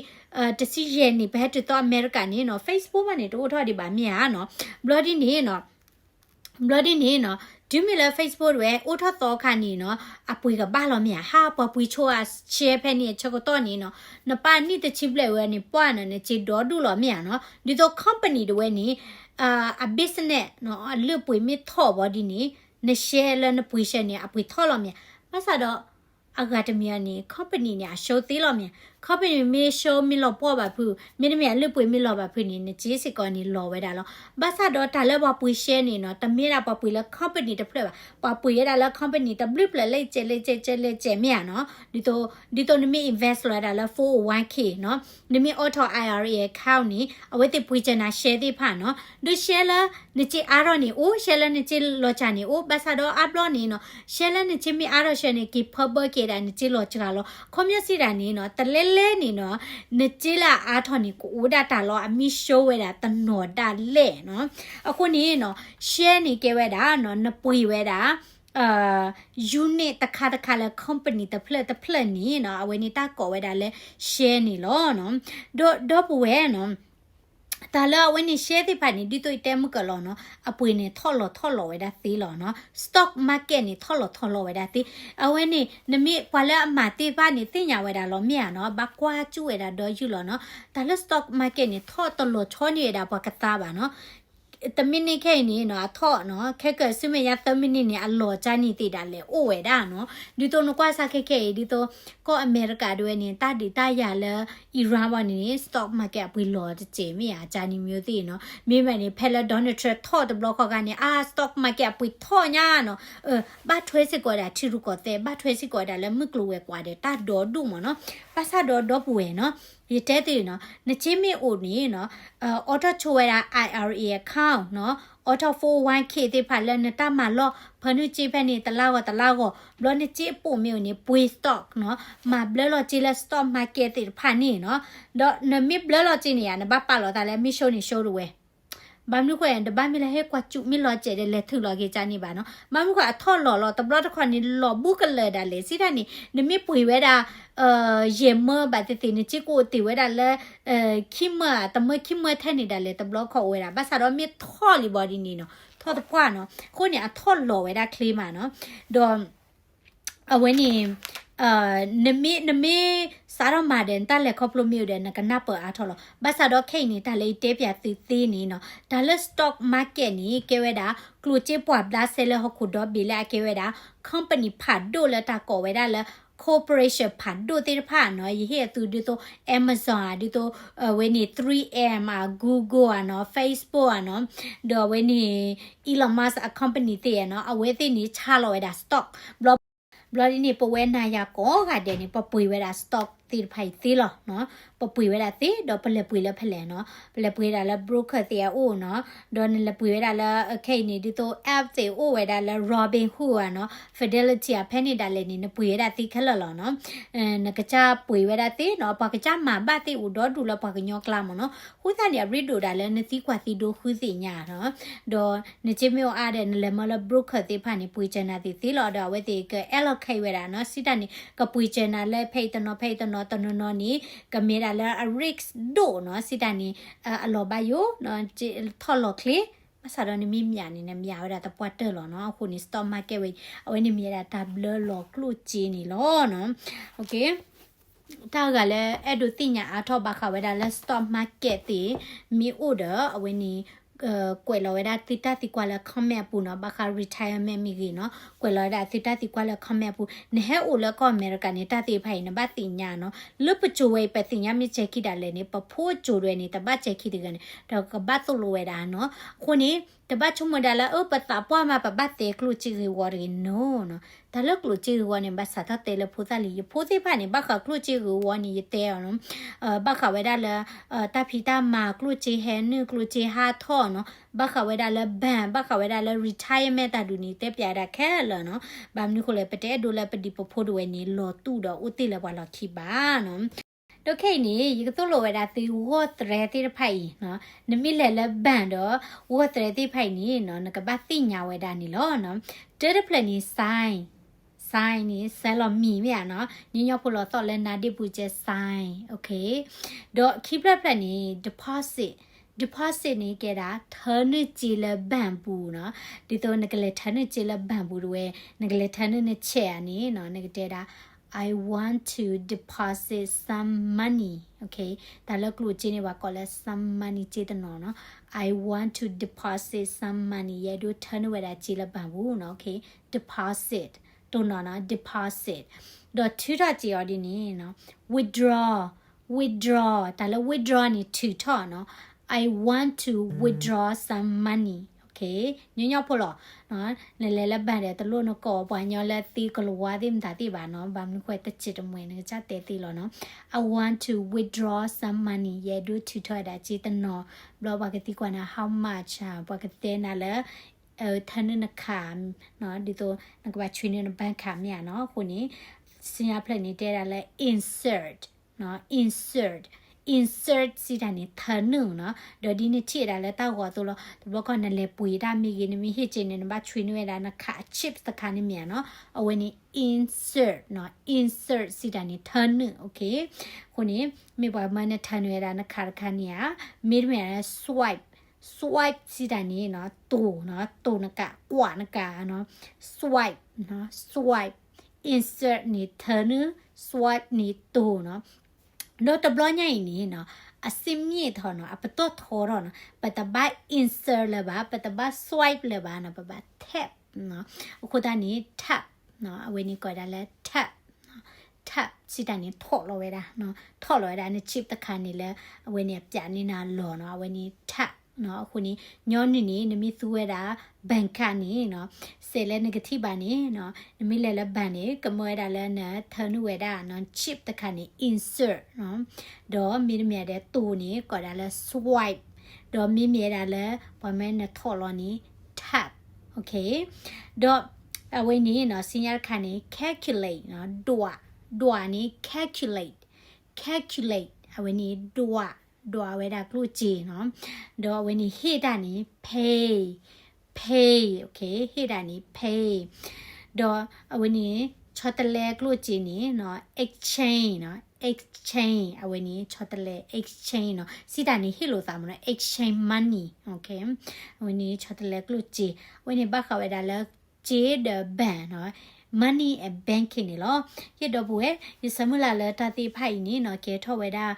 တဆံယဲၢ်နံၣ် ပဟဲတုၤသီအမဲရကၤန့ၣ်နီၤ, Facebook မးန့ၣ် တအိၣ်ထီၣ်ဒံးဘၣ်မ့ၢ်ဧါနီၤ. ဘျီဒ်န့ၣ်နီၤ, ဘျီဒ်န့ၣ်နီၤ, တုၤမ့ၢ်လၢ Facebook တဝဲ အိၣ်ထီၣ်သီခါန့ၣ်နီၤ, အပှ့ၤကဘၣ်လီၤမ့ၢ်ဧါ, ဟးပှၤပှ့ၤဆိအ share ဖဲန့ၣ်အဆၢကတီၢ်န့ၣ်နီၤ, နပၢ်နံၣ်တဆံဘျဲၣ်ဝဲန့ၣ် ပှၢ်နီၤ နစ့ဒီဒူၣ်လီၤမ့ၢ်ဧါနီၤ. ဒ်သိး company တဝဲန့ၣ် အ business နီၤ အလုၢ်အပှ့ၤမ့ၢ်ထီၣ်ဘၣ်ဒ်န့ၣ်, န share လၢနပှ့ၤ share န့ၣ် အပှ့ၤထီၣ်လီၤမ့ၢ်ဧါ. ဘၣ်ဆၣ်ဒီး အဂၤတမံၤအံၤန့ၣ် company န့ၣ် အ show သ့လီၤမ့ၢ်ဧါ. company မ့ၢ် show မ့ၢ်လီၤပှီၢ်ဘၣ်ဖုး, မ့တမ့ၢ်အလုၢ်အပှ့ၤမ့ၢ်လီၤဘၣ်ဖုးန့ၣ် နစ့စ့ၢ်ကီးန့ၣ်လီၤဝဲဒၣ်လီၤ. ဘၣ်ဆၣ်ဒီးတၢ်လၢပှၤပှ့ၤ share န့ၣ်နီၤ, တမ့ၢ်ဒၣ်ပှၤပှ့ၤလၢ company တဖျၢၣ်ဘၣ်, ပှၤပှ့ၤဝဲဒၣ်လၢ company တဘျုးဖျၢၣ်လဲၤစဲးလဲၤစဲးလဲၤစဲးမ့ၢ်ဧါနီၤ. ဒ်သိး, ဒ်သိးနမ့ၢ် invest လီၤဝဲဒၣ်လၢ four oh one k နီၤ, နမ့ၢ်အိးထီၣ် IRA account န့ၣ် အဝဲသ့ၣ်ပှ့ၤစၢၤနၤ share သ့ၣ်တဖၣ်နီၤ. ဒီး share လၢနစ့အါထီၣ်န့ၣ်အိၣ်, share လၢနစ့လီၤစှၤန့ၣ်အိၣ်, ဘၣ်ဆၣ်ဒီးအါဘျီန့ၣ်နီၤ, share လၢနစ့မ့ၢ်အါထီၣ် share န့ၣ် က့ၤဖၢဘၢက့ၤဒၣ်နစ့လီၤစှၤလီၤ. ခီပညီစံးဒၣ်န့ၣ်နီၤ, တလဲလဲန့ၣ်နီၤ, နစ့လၢအအါထီၣ်န့ၣ် ကအိၣ်ဒၣ်တၢ်လီၤ, အမ့ၢ် show ဝဲဒၣ်တနီၤဒၣ်လဲာ်နီၤ. အဃိန့ၣ်နီၤ, share န့ၣ်ကဲဝဲဒၣ်နီၤ, နပှ့ၤဝဲဒၣ် unit တခါတခါလၢ company တဖျၢၣ်တဖျၢၣ်န့ၣ်နီၤ, အဝဲန့ၣ်တၢ်ကိးဝဲဒၣ်လၢ share န့ၣ်လီၤနီၤ. ဒီး ဒီပုၢ်ဝဲၢ်နီၤ, တၢ်လၢအဝဲန့ၣ် share သ့ၣ်တဖၣ်န့ၣ် ဒ်သိးယတဲမုၢ်ကၢၢ်လီၤနီၤ, အပှ့ၤန့ၣ်ထီၣ်လီၤထီၣ်လီၤဝဲဒၣ်သ့လီၤနီၤ. stock market န့ၣ် ထီၣ်လီၤထီၣ်လီၤဝဲဒၣ်သ့. အဝဲန့ၣ် နမ့ၢ်ပှၤလၢအမၤသ့ၣ်တဖၣ်န့ၣ် သ့ၣ်ညါဝဲဒၣ်လီၤမ့ၢ်ဧါနီၤ, ဘၣ်ကွၢ်စူၣ်ဝဲဒၣ်ဒီးယုၢ်လီၤနီၤ. တၢ်လၢ stock market န့ၣ် ထီၣ်တလီၤဆီန့ၢ်ဝဲဒၣ်ပှၤကသါဘၣ်နီၤ. တမံးနံးခဲအံၤန့ၣ်နီၤ, အထီၣ်နီၤ, ခဲကၢၢ်ဆူမဲာ်ညါ သၢမံးနံးန့ၣ် အလီၤကၢ်န့ၣ်သ့ဒၣ်လဲာ်အိၣ်ဝဲဒၣ်နီၤ. ဒ်သိးနကွၢ်စၢ်ခဲခဲအံၤ ဒ်သိး ကီၢ်အမဲရကၤဒၣ်ဝဲန့ၣ် တၢ်ဒုးတၢ်ယၤလၢ Iran ဘၣ်န့ၣ် stock market အပှ့ၤလီၤတစဲးမ့ၢ်ဧါ, ကၢ်န့ၣ်မ့ၢ်သ့နီၤ. မ့မ့ၢ်န့ၣ် ဖဲလၢ Donald Trump ထီၣ်တဘျီဃီဂၤန့ၣ် အါ stock market အပှ့ၤထီၣ်ညါနီၤ. ဘၣ်ထွဲစ့ၢ်ကီးဒၣ်ထံရူၢ်ကီၢ်သဲး, ဘၣ်ထွဲစ့ၢ်ကီးဒၣ်လၢမုၢ်ကျိၤဝဲၤကွာ်ဒီး တၢ်ဒိးဒူၣ်မ့ၢ်နီၤ. ဘၣ်ဆၣ်ဒီးဒီပုၢ်ဝဲၢ်နီၤ, ယတဲသုနီၤ, နစ့မ့ၢ်အိၣ်န့ၣ်နီၤ, အိးထီၣ်ဆိဝဲဒၣ် IRA account နီၤ, အိးထီၣ် four oh one k သ့ၣ်တဖၣ်လၢနတၢ်မၤလီၢ် ဖၢနုာ်စ့ဖဲန့ၣ် တလါဂီၢ်တလါဂီၢ်, ဘျီနစ့အပိာ်မ့ၢ်အိၣ်န့ၣ် ပှ့ၤ stock နီၤ, မၤဘျၢလီၤစ့လၢ stock market သ့ၣ်တဖၣ်န့ၣ်နီၤ. ဒီးနမ့ၢ်ဘျၢလီၤစ့န့ၣ်ဧါ, နဘၣ်ပာ်လီၤသးလၢမ့ၢ် show န့ၣ် show တဝဲ ဘၣ်မနုၤဃိ တဘၣ်မ့ၢ်လၢဟဲကွၢ်စူၣ်မ့ၢ်လီၤစဲးဒီးလဲၤထုးလီၤက့ၤကၢ်န့ၣ်ဘၣ်နီၤ. ဘၣ်မနုၤဃိအထီၣ်လီၤလီၤ တဘျီတခီၣ်န့ၣ် လီၤဘူးကလၢာ်ဒၣ်လဲာ် စံးတၢ်န့ၣ် နမ့ၢ်ပှ့ၤဝဲဒၣ် ယဲၢ်မၢဘၣ်သ့ၣ်သ့ၣ် နစ့ကအိၣ်တ့ၢ်ဝဲဒၣ်လၢ ခံမၢ တမၢခံမၢထဲန့ၣ်ဒၣ်လဲာ် တဘျီခီၣ်အိၣ်ဝဲဒၣ်. ဘၣ်ဆၣ်ဒီးမ့ၢ်ထီၣ်လံဘၣ်ဒ်န့ၣ်နီၤ, ထီၣ်သပှၢ်နီၤ, အဃိန့ၣ် အထီၣ်လီၤဝဲဒၣ်ချ့မးနီၤ. ဒီး အဝဲန့ၣ် နမ့ၢ် နမ့ၢ်စးထီၣ်မၤဒီး နတၢ်လဲၤခီဖျိမ့ၢ်အိၣ်ဒီး နကနၢ်ပၢၢ်အါထီၣ်လီၤ. ဘၣ်ဆၣ်ဒီးခဲအံၤန့ၣ် တၢ်လၢယတဲပၠးသုသ့န့ၣ်နီၤ, တၢ်လၢ stock market န့ၣ် ကဲဝဲဒၣ် ကျိၣ်စ့ပှၢ်ဘျးစဲလၢဟီၣ်ခိၣ်ဒီဘ့ၣ်လၢအကဲဝဲဒၣ် company ဖးဒိၣ်လၢတၢ်ကိးဝဲဒၣ်လၢ corporation ဖးဒိၣ်သ့ၣ်တဖၣ်နီၤ, ယဟ့ၣ်အသုဒ်သိး Amazon ဧါ, ဒ်သိး အဝဲန့ၣ် three M ဧါ, Google ဧါနီၤ, Facebook ဧါနီၤ, ဒီးအဝဲန့ၣ် Elon Musk အ company သ့ၣ်ဧါနီၤ, အဝဲသ့ၣ်န့ၣ် ဆါလီၤဝဲဒၣ် stock ဘျီ ဘျီဒ်န့ၣ် ပဝဲနၤယၤကိးဂၤဒဲးန့ၣ် ပပှ့ၤဝဲဒၣ် stock သ့ၣ်တဖၣ်အံၤသ့လီၤနီၤ, ပပှ့ၤဝဲဒၣ်သ့ ဒီးပလဲၤပှ့ၤလၢဖဲလဲၣ်နီၤ, ပလဲၤပှ့ၤဒၣ်လၢ broker သ့ၣ်အအိၣ်နီၤ, ဒီးနလဲၤပှ့ၤဝဲဒၣ်လၢ ခဲအံၤန့ၣ် ဒ်သိး app သ့ၣ်အိၣ်ဝဲဒၣ်လၢ Robinhood ဧါနီၤ, Fidelity ဧါ, ဖဲန့ၣ်ဒၣ်လဲာ်န့ၣ် နပှ့ၤဝဲဒၣ်သ့ခဲလၢာ်လီၤနီၤ, နကစၢ်ပှ့ၤဝဲဒၣ်သ့နီၤ, ပှၤကစၢ်မၤဘၣ်သ့ၣ်အိၣ်ဒီဒူၣ်လၢပှၤကညီကျါမ့ၢ်နီၤ, အဃိသတးန့ၣ် အရ့ဒိၣ်ဒၣ်လၢနသံကွၢ်သံဒိဃုသ့ၣ်ညါနီၤ, ဒီးနစ့မ့ၢ်အိၣ်အါဒီး နလဲၤမၢလၢ broker သ့ၣ်တဖၣ်န့ၣ် ပှ့ၤစၢၤနၤသ့ၣ်သ့လီၤ, ဒီးအဝဲသ့ၣ်က allocate ဝဲဒၣ်နီၤ, စံးတၢ်န့ၣ် ကပှ့ၤစၢၤနၤလၢဖဲအံၤတနီၤ ဖဲအံၤတနီၤ တနီၤနီၤန့ၣ် ကမ့ၢ်ဒၣ်လၢအ risk ဒိၣ်နီၤ, စံးတၢ်န့ၣ် အလီၤဘၣ်ယိၣ် ထီၣ်လီၤချ့, ဘၣ်ဆၣ်ဒီးနမ့ၢ်မၠးန့ၣ် နမၠးဝဲဒၣ်သပှၢ်တၢၢ်လီၤနီၤ, အဃိန့ၣ် stock market ဝဲအံၤ အဝဲန့ၣ်မ့ၢ်ဝဲဒၣ်တၢ်ဘျၢလီၤကျိၣ်စ့န့ၣ်လီၤနီၤ, တၢ်ဂၤလၢအဲၣ်ဒိးသ့ၣ်ညါအါထီၣ်ဘၣ်ဃးဝဲဒၣ်လၢ stock market သ့ၣ် မ့ၢ်အိၣ်ဒီး အဝဲန့ၣ် ကွဲးလီၤဝဲဒၣ်သုတၢ်သံကွၢ်လၢ comment အပူၤနီၤ, ဘၣ်ဃး retirement မ့ၢ်ဂ့ၤနီၤ, ကွဲးလီၤဝဲဒၣ်သုတၢ်သံကွၢ်လၢ comment အပူၤ, နဟဲအိၣ်လၢကီၢ်အမဲရကၤန့ၣ် တၢ်သ့ၣ်တဖၣ်အံၤ နဘၣ်သ့ၣ်ညါနီၤ, လၢပစိၤဝဲအံၤ ပသ့ၣ်ညါမ့ၢ်စဲၤခံဒၣ်လဲာ်န့ၣ် ပဖိစိၤဒၣ်ဝဲန့ၣ် တဘၣ်စဲၤခံတဂၤန့ၣ် ဒီးကဘၣ်သိၣ်လိဝဲဒၣ်နီၤ, အဃိန့ၣ် တဘၣ်ဆိကမိၣ်ဒၣ်လၢ အၢ ပသးပှၢ်မး ပဘၣ်တဲကျိၣ်စ့ဂ့ၤဝီတဂ့ၤ no နီၤ, တၢ်လၢကျိၣ်စ့ဂ့ၤဝီန့ၣ် ဘၣ်စးထီၣ်တဲလၢဖိသၣ်လံ, ယဖိသ့ၣ်တဖၣ်န့ၣ် ဘၣ်ဃးကျိၣ်စ့ဂ့ၤဝီန့ၣ် ယတဲအီၤနီၤ, ဘၣ်ဃးဝဲဒၣ်လၢ တၢ်ဖံးတၢ်မၤ ကျိၣ်စ့ဟဲနုာ် ကျိၣ်စ့ဟးထီၣ်နီၤ, ဘၣ်ဃးဝဲဒၣ်လၢ bank ဘၣ်ဃးဝဲဒၣ်လၢ retirement တၢ်ဒုးန့ၣ် တဲပၠးဝဲဒၣ်ခဲလၢာ်နီၤ, ဘၣ်မနုၤဃိလဲၣ် ပတအဲၣ်ဒိးလၢပဒံးပဖိဒၣ်ဝဲန့ၣ် လီၤတူၢ်ဒီးအိၣ်တ့ၢ်လၢပှၤလီၢ်ခံဘၣ်နီၤ, ဒီးခဲအံၤန့ၣ် ယကသိၣ်လိဝဲဒၣ်သုဂီၢ်သရဲသ့ၣ်တဖၣ်အံၤနီၤ, နမ့ၢ်လဲၤလၢ bank ဒီး ဂီၢ်သရဲသ့ၣ်တဖၣ်အံၤန့ၣ်နီၤ နကဘၣ်သ့ၣ်ညါဝဲဒၣ်န့ၣ်လီၤနီၤ, တၢတဖျၢၣ်န့ၣ် sign, sign န့ၣ် စဲးလီၤမံၤမ့ၢ်ဧါနီၤ, ညီညီဖိလီၤသီၣ်လၢနါဒ့ၣ်ပူၤကဲ sign, okay, ဒီးခံဖျၢၣ်ဖျၢၣ်န့ၣ် deposit, deposit န့ၣ်ကဲဒၣ် ထၢနုာ်စ့လၢ bank ပူၤနီၤ, ဒ်သိးနကလဲၤထၢနုာ်စ့လၢ bank ပူၤတဝဲ, နကလဲၤထၢနုာ်န check န့ၣ်နီၤ နကတဲဒၣ် I want to deposit some money, okay, တၢ်လၢကျိၣ်စ့န့ၣ် ပှၤကိးလၢ some money စ့တနီၤနီၤ, I want to deposit some money, ယအဲၣ်ဒိးထၢနုာ်ဝဲဒၣ်စ့လၢ bank ပူၤနီၤ, okay, deposit တနီၤနီၤ deposit, ဒီးထုးထီၣ်စ့အီၤဒ်န့ၣ်နီၤ, withdraw, withdraw, တၢ်လၢ withdraw န့ၣ် ထုးထီၣ်နီၤ, I want to withdraw some money, okay, ညီညီဖိလီၤ, နလဲၤလၢ bank ဒီး တလိၣ်နကိးပှၤကညီလၢသ့ကလၤဝါသ့ၣ်မတၤသ့ၣ်ဘၣ်နီၤ, ဘၣ်မနုၤဃိ တစဲးတမှဲၤ နကစၢ်တဲသ့လီၤနီၤ, I want to withdraw some money, ယအဲၣ်ဒိးထုးထီၣ်ဝဲဒၣ်စ့တနီၤ, ဘျီပှၤကသံကွၢ်နၤ how much, ပှၤကတဲနၤလၢ ထၢနုာ်နခး, ဒ်သိးနကဘၣ်ဆွံနုာ်န bank card မ့ၢ်ဧါနီၤ, အဃိန့ၣ် စံၣ်ညီၣ်ဖျၢၣ်န့ၣ် တဲဒၣ်လၢ insert, insert, insert စံးတၢ်န့ၣ် ထၢနုာ်နီၤ, ဒီးဒ်နထံၣ်ဝဲဒၣ်လၢတၢ်ဂီၤအသိးလီၤ, တဘျီခီနလဲၤပှ့ၤတၢ်မ့ၢ်ဂ့ၤ နမ့ၢ်ဟ့ၣ်စ့န့ၣ် နဘၣ်ဆွံနုာ်ဝဲဒၣ်နခး chip တခါန့ၣ်မ့ၢ်ဧါနီၤ, အဝဲန့ၣ် insert, insert စံးတၢ်န့ၣ် ထၢနုာ်, okay, အဃိန့ၣ် မ့ၢ်ပှၤမၢနထၢနုာ်ဝဲဒၣ်နခးတခါန့ၣ်ဧါ, မ့တမ့ၢ် swipe, swipe စံးတၢ်န့ၣ်နီၤ တိၢ်နီၤ တိၢ်နကး ကွၢ်နကးနီၤ swipe, swipe, insert န့ၣ်ထၢနုာ် swipe န့ၣ်တိၢ်နီၤ, ဒီးတဘျီညါအံၤန့ၣ်နီၤ အစ့မ့ၢ်ထီၣ်နီၤ အပတီၢ်ထီထီၣ်နီၤ ပတဘၣ် insert လၢၤဘၣ် ပတဘၣ် swipe လၢၤဘၣ်နီၤ ပဘၣ် tap နီၤ, အဃိသတးန့ၣ် tap နီၤ အဝဲန့ၣ်ကိးဒၣ်လၢ tap, tap စံးတၢ်န့ၣ် ထီၣ်လီၤဝဲဒၣ်, ထီၣ်လီၤဝဲဒၣ်န chip တခါန့ၣ်လၢ အဝဲန့ၣ်အပျးန့ၢ်နၤလီၢ်နီၤ အဝဲန့ၣ် tap နီၤ, အဃိန့ၣ် ညီနုၢ်န့ၣ် နမ့ၢ်သူဝဲဒၣ် bank card န့ၣ်နီၤ စဲးလၢနကထံၣ်ဘၣ်န့ၣ်နီၤ နမ့ၢ်လဲၤလၢ bank န့ၣ် ကမၢဝဲဒၣ်လၢနထၢနုာ်ဝဲဒၣ်နီၤ chip တခါန့ၣ် insert နီၤ, ဒီးမ့တမ့ၢ်ဒဲးတိၢ်န့ၣ် ကိးဒၣ်လၢ swipe, ဒီးမ့မ့ၢ်ဝဲဒၣ်လၢ ပှၤမၢနထီၣ်လီၤန့ၣ် tap, okay, ဒီး အဝဲန့ၣ်နီၤ စံၣ်ညီၣ်တခါန့ၣ် calculate နီၤ ဒွး, ဒွးန့ၣ် calculate, calculate အဝဲန့ၣ် ဒွး, ဒွးဝဲဒၣ်ကျိၣ်စ့နီၤ, ဒီးအဝဲန့ၣ်ဟ့ၣ်တၢ်န့ၣ် pay, pay, okay, ဟ့ၣ်တၢ်န့ၣ် pay, ဒီးအဝဲန့ၣ် ဆီတလဲကျိၣ်စ့န့ၣ်နီၤ exchange နီၤ exchange အဝဲန့ၣ် ဆီတလဲ exchange နီၤ စံးတၢ်န့ၣ် ဟ့ၣ်လိာ်သးမ့ၢ်နီၤ exchange money, okay, အဝဲန့ၣ် ဆီတလဲကျိၣ်စ့ အဝဲန့ၣ်ဘၣ်ဃးဝဲဒၣ်လၢ စ့ဒီး bank နီၤ, money and banking န့ၣ်လီၤ. ယဒီပုၢ်ဝဲၢ် ယဆၢမုၢ်လၢ်လၢတၢ်သ့ၣ်တဖၣ်အံၤန့ၣ်နီၤ ကဲထီၣ်ဝဲဒၣ်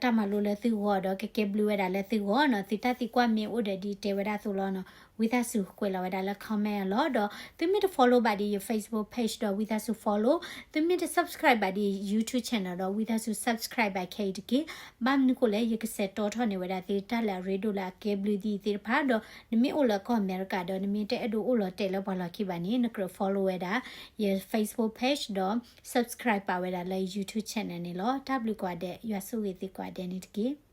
တၢ်မၤလိလၢသုဂီၢ်ဒီး ကကဲဘျုးဝဲဒၣ်လၢသုဂီၢ်နီၤ. သုတၢ်သံကွၢ်မ့ၢ်အိၣ်ဒီးဒ်တဲဝဲဒၣ်အသိးလီၤနီၤ ဝံသးစူၤကွဲးလီၤဝဲဒၣ်လၢ comment အလီၢ်ဒီး သုမ့ၢ်တ follow ဘၣ်ဒ်ယ Facebook page ဒီး ဝံသးစူၤ follow, သုမ့ၢ်တ subscribe ဘၣ်ဒ်ယ YouTube channel ဒီး ဝံသးစူၤ subscribe ဘၣ်ခဲအံၤတက့ၢ်. ဘၣ်မနုၤဃိလဲၣ် ယကဆဲးတီထီၣ်န့ၢ်ဝဲဒၣ်သုတၢ်လၢအရ့ဒိၣ်လၢအကဲဘျုးဒ်အံၤသ့ၣ်တဖၣ်ဒီး နမ့ၢ်အိၣ်လၢကီၢ်အမဲရကၤဒီး နမ့ၢ်တအဲၣ်ဒိးအိၣ်လီၤတဲာ်လၢပှၤလီၢ်ခံဘၣ်န့ၣ် နကြၢး follow ဝဲဒၣ် ယ Facebook page ဒီး subscribe ပာ်ဝဲဒၣ်လၢ YouTube channel န့ၣ်လီၤ. တၢ်ဘျုးကိးဂၤဒဲး ယွၤဆိၣ်ဂ့ၤသုကိးဂၤဒဲးန့ၣ်တက့ၢ်.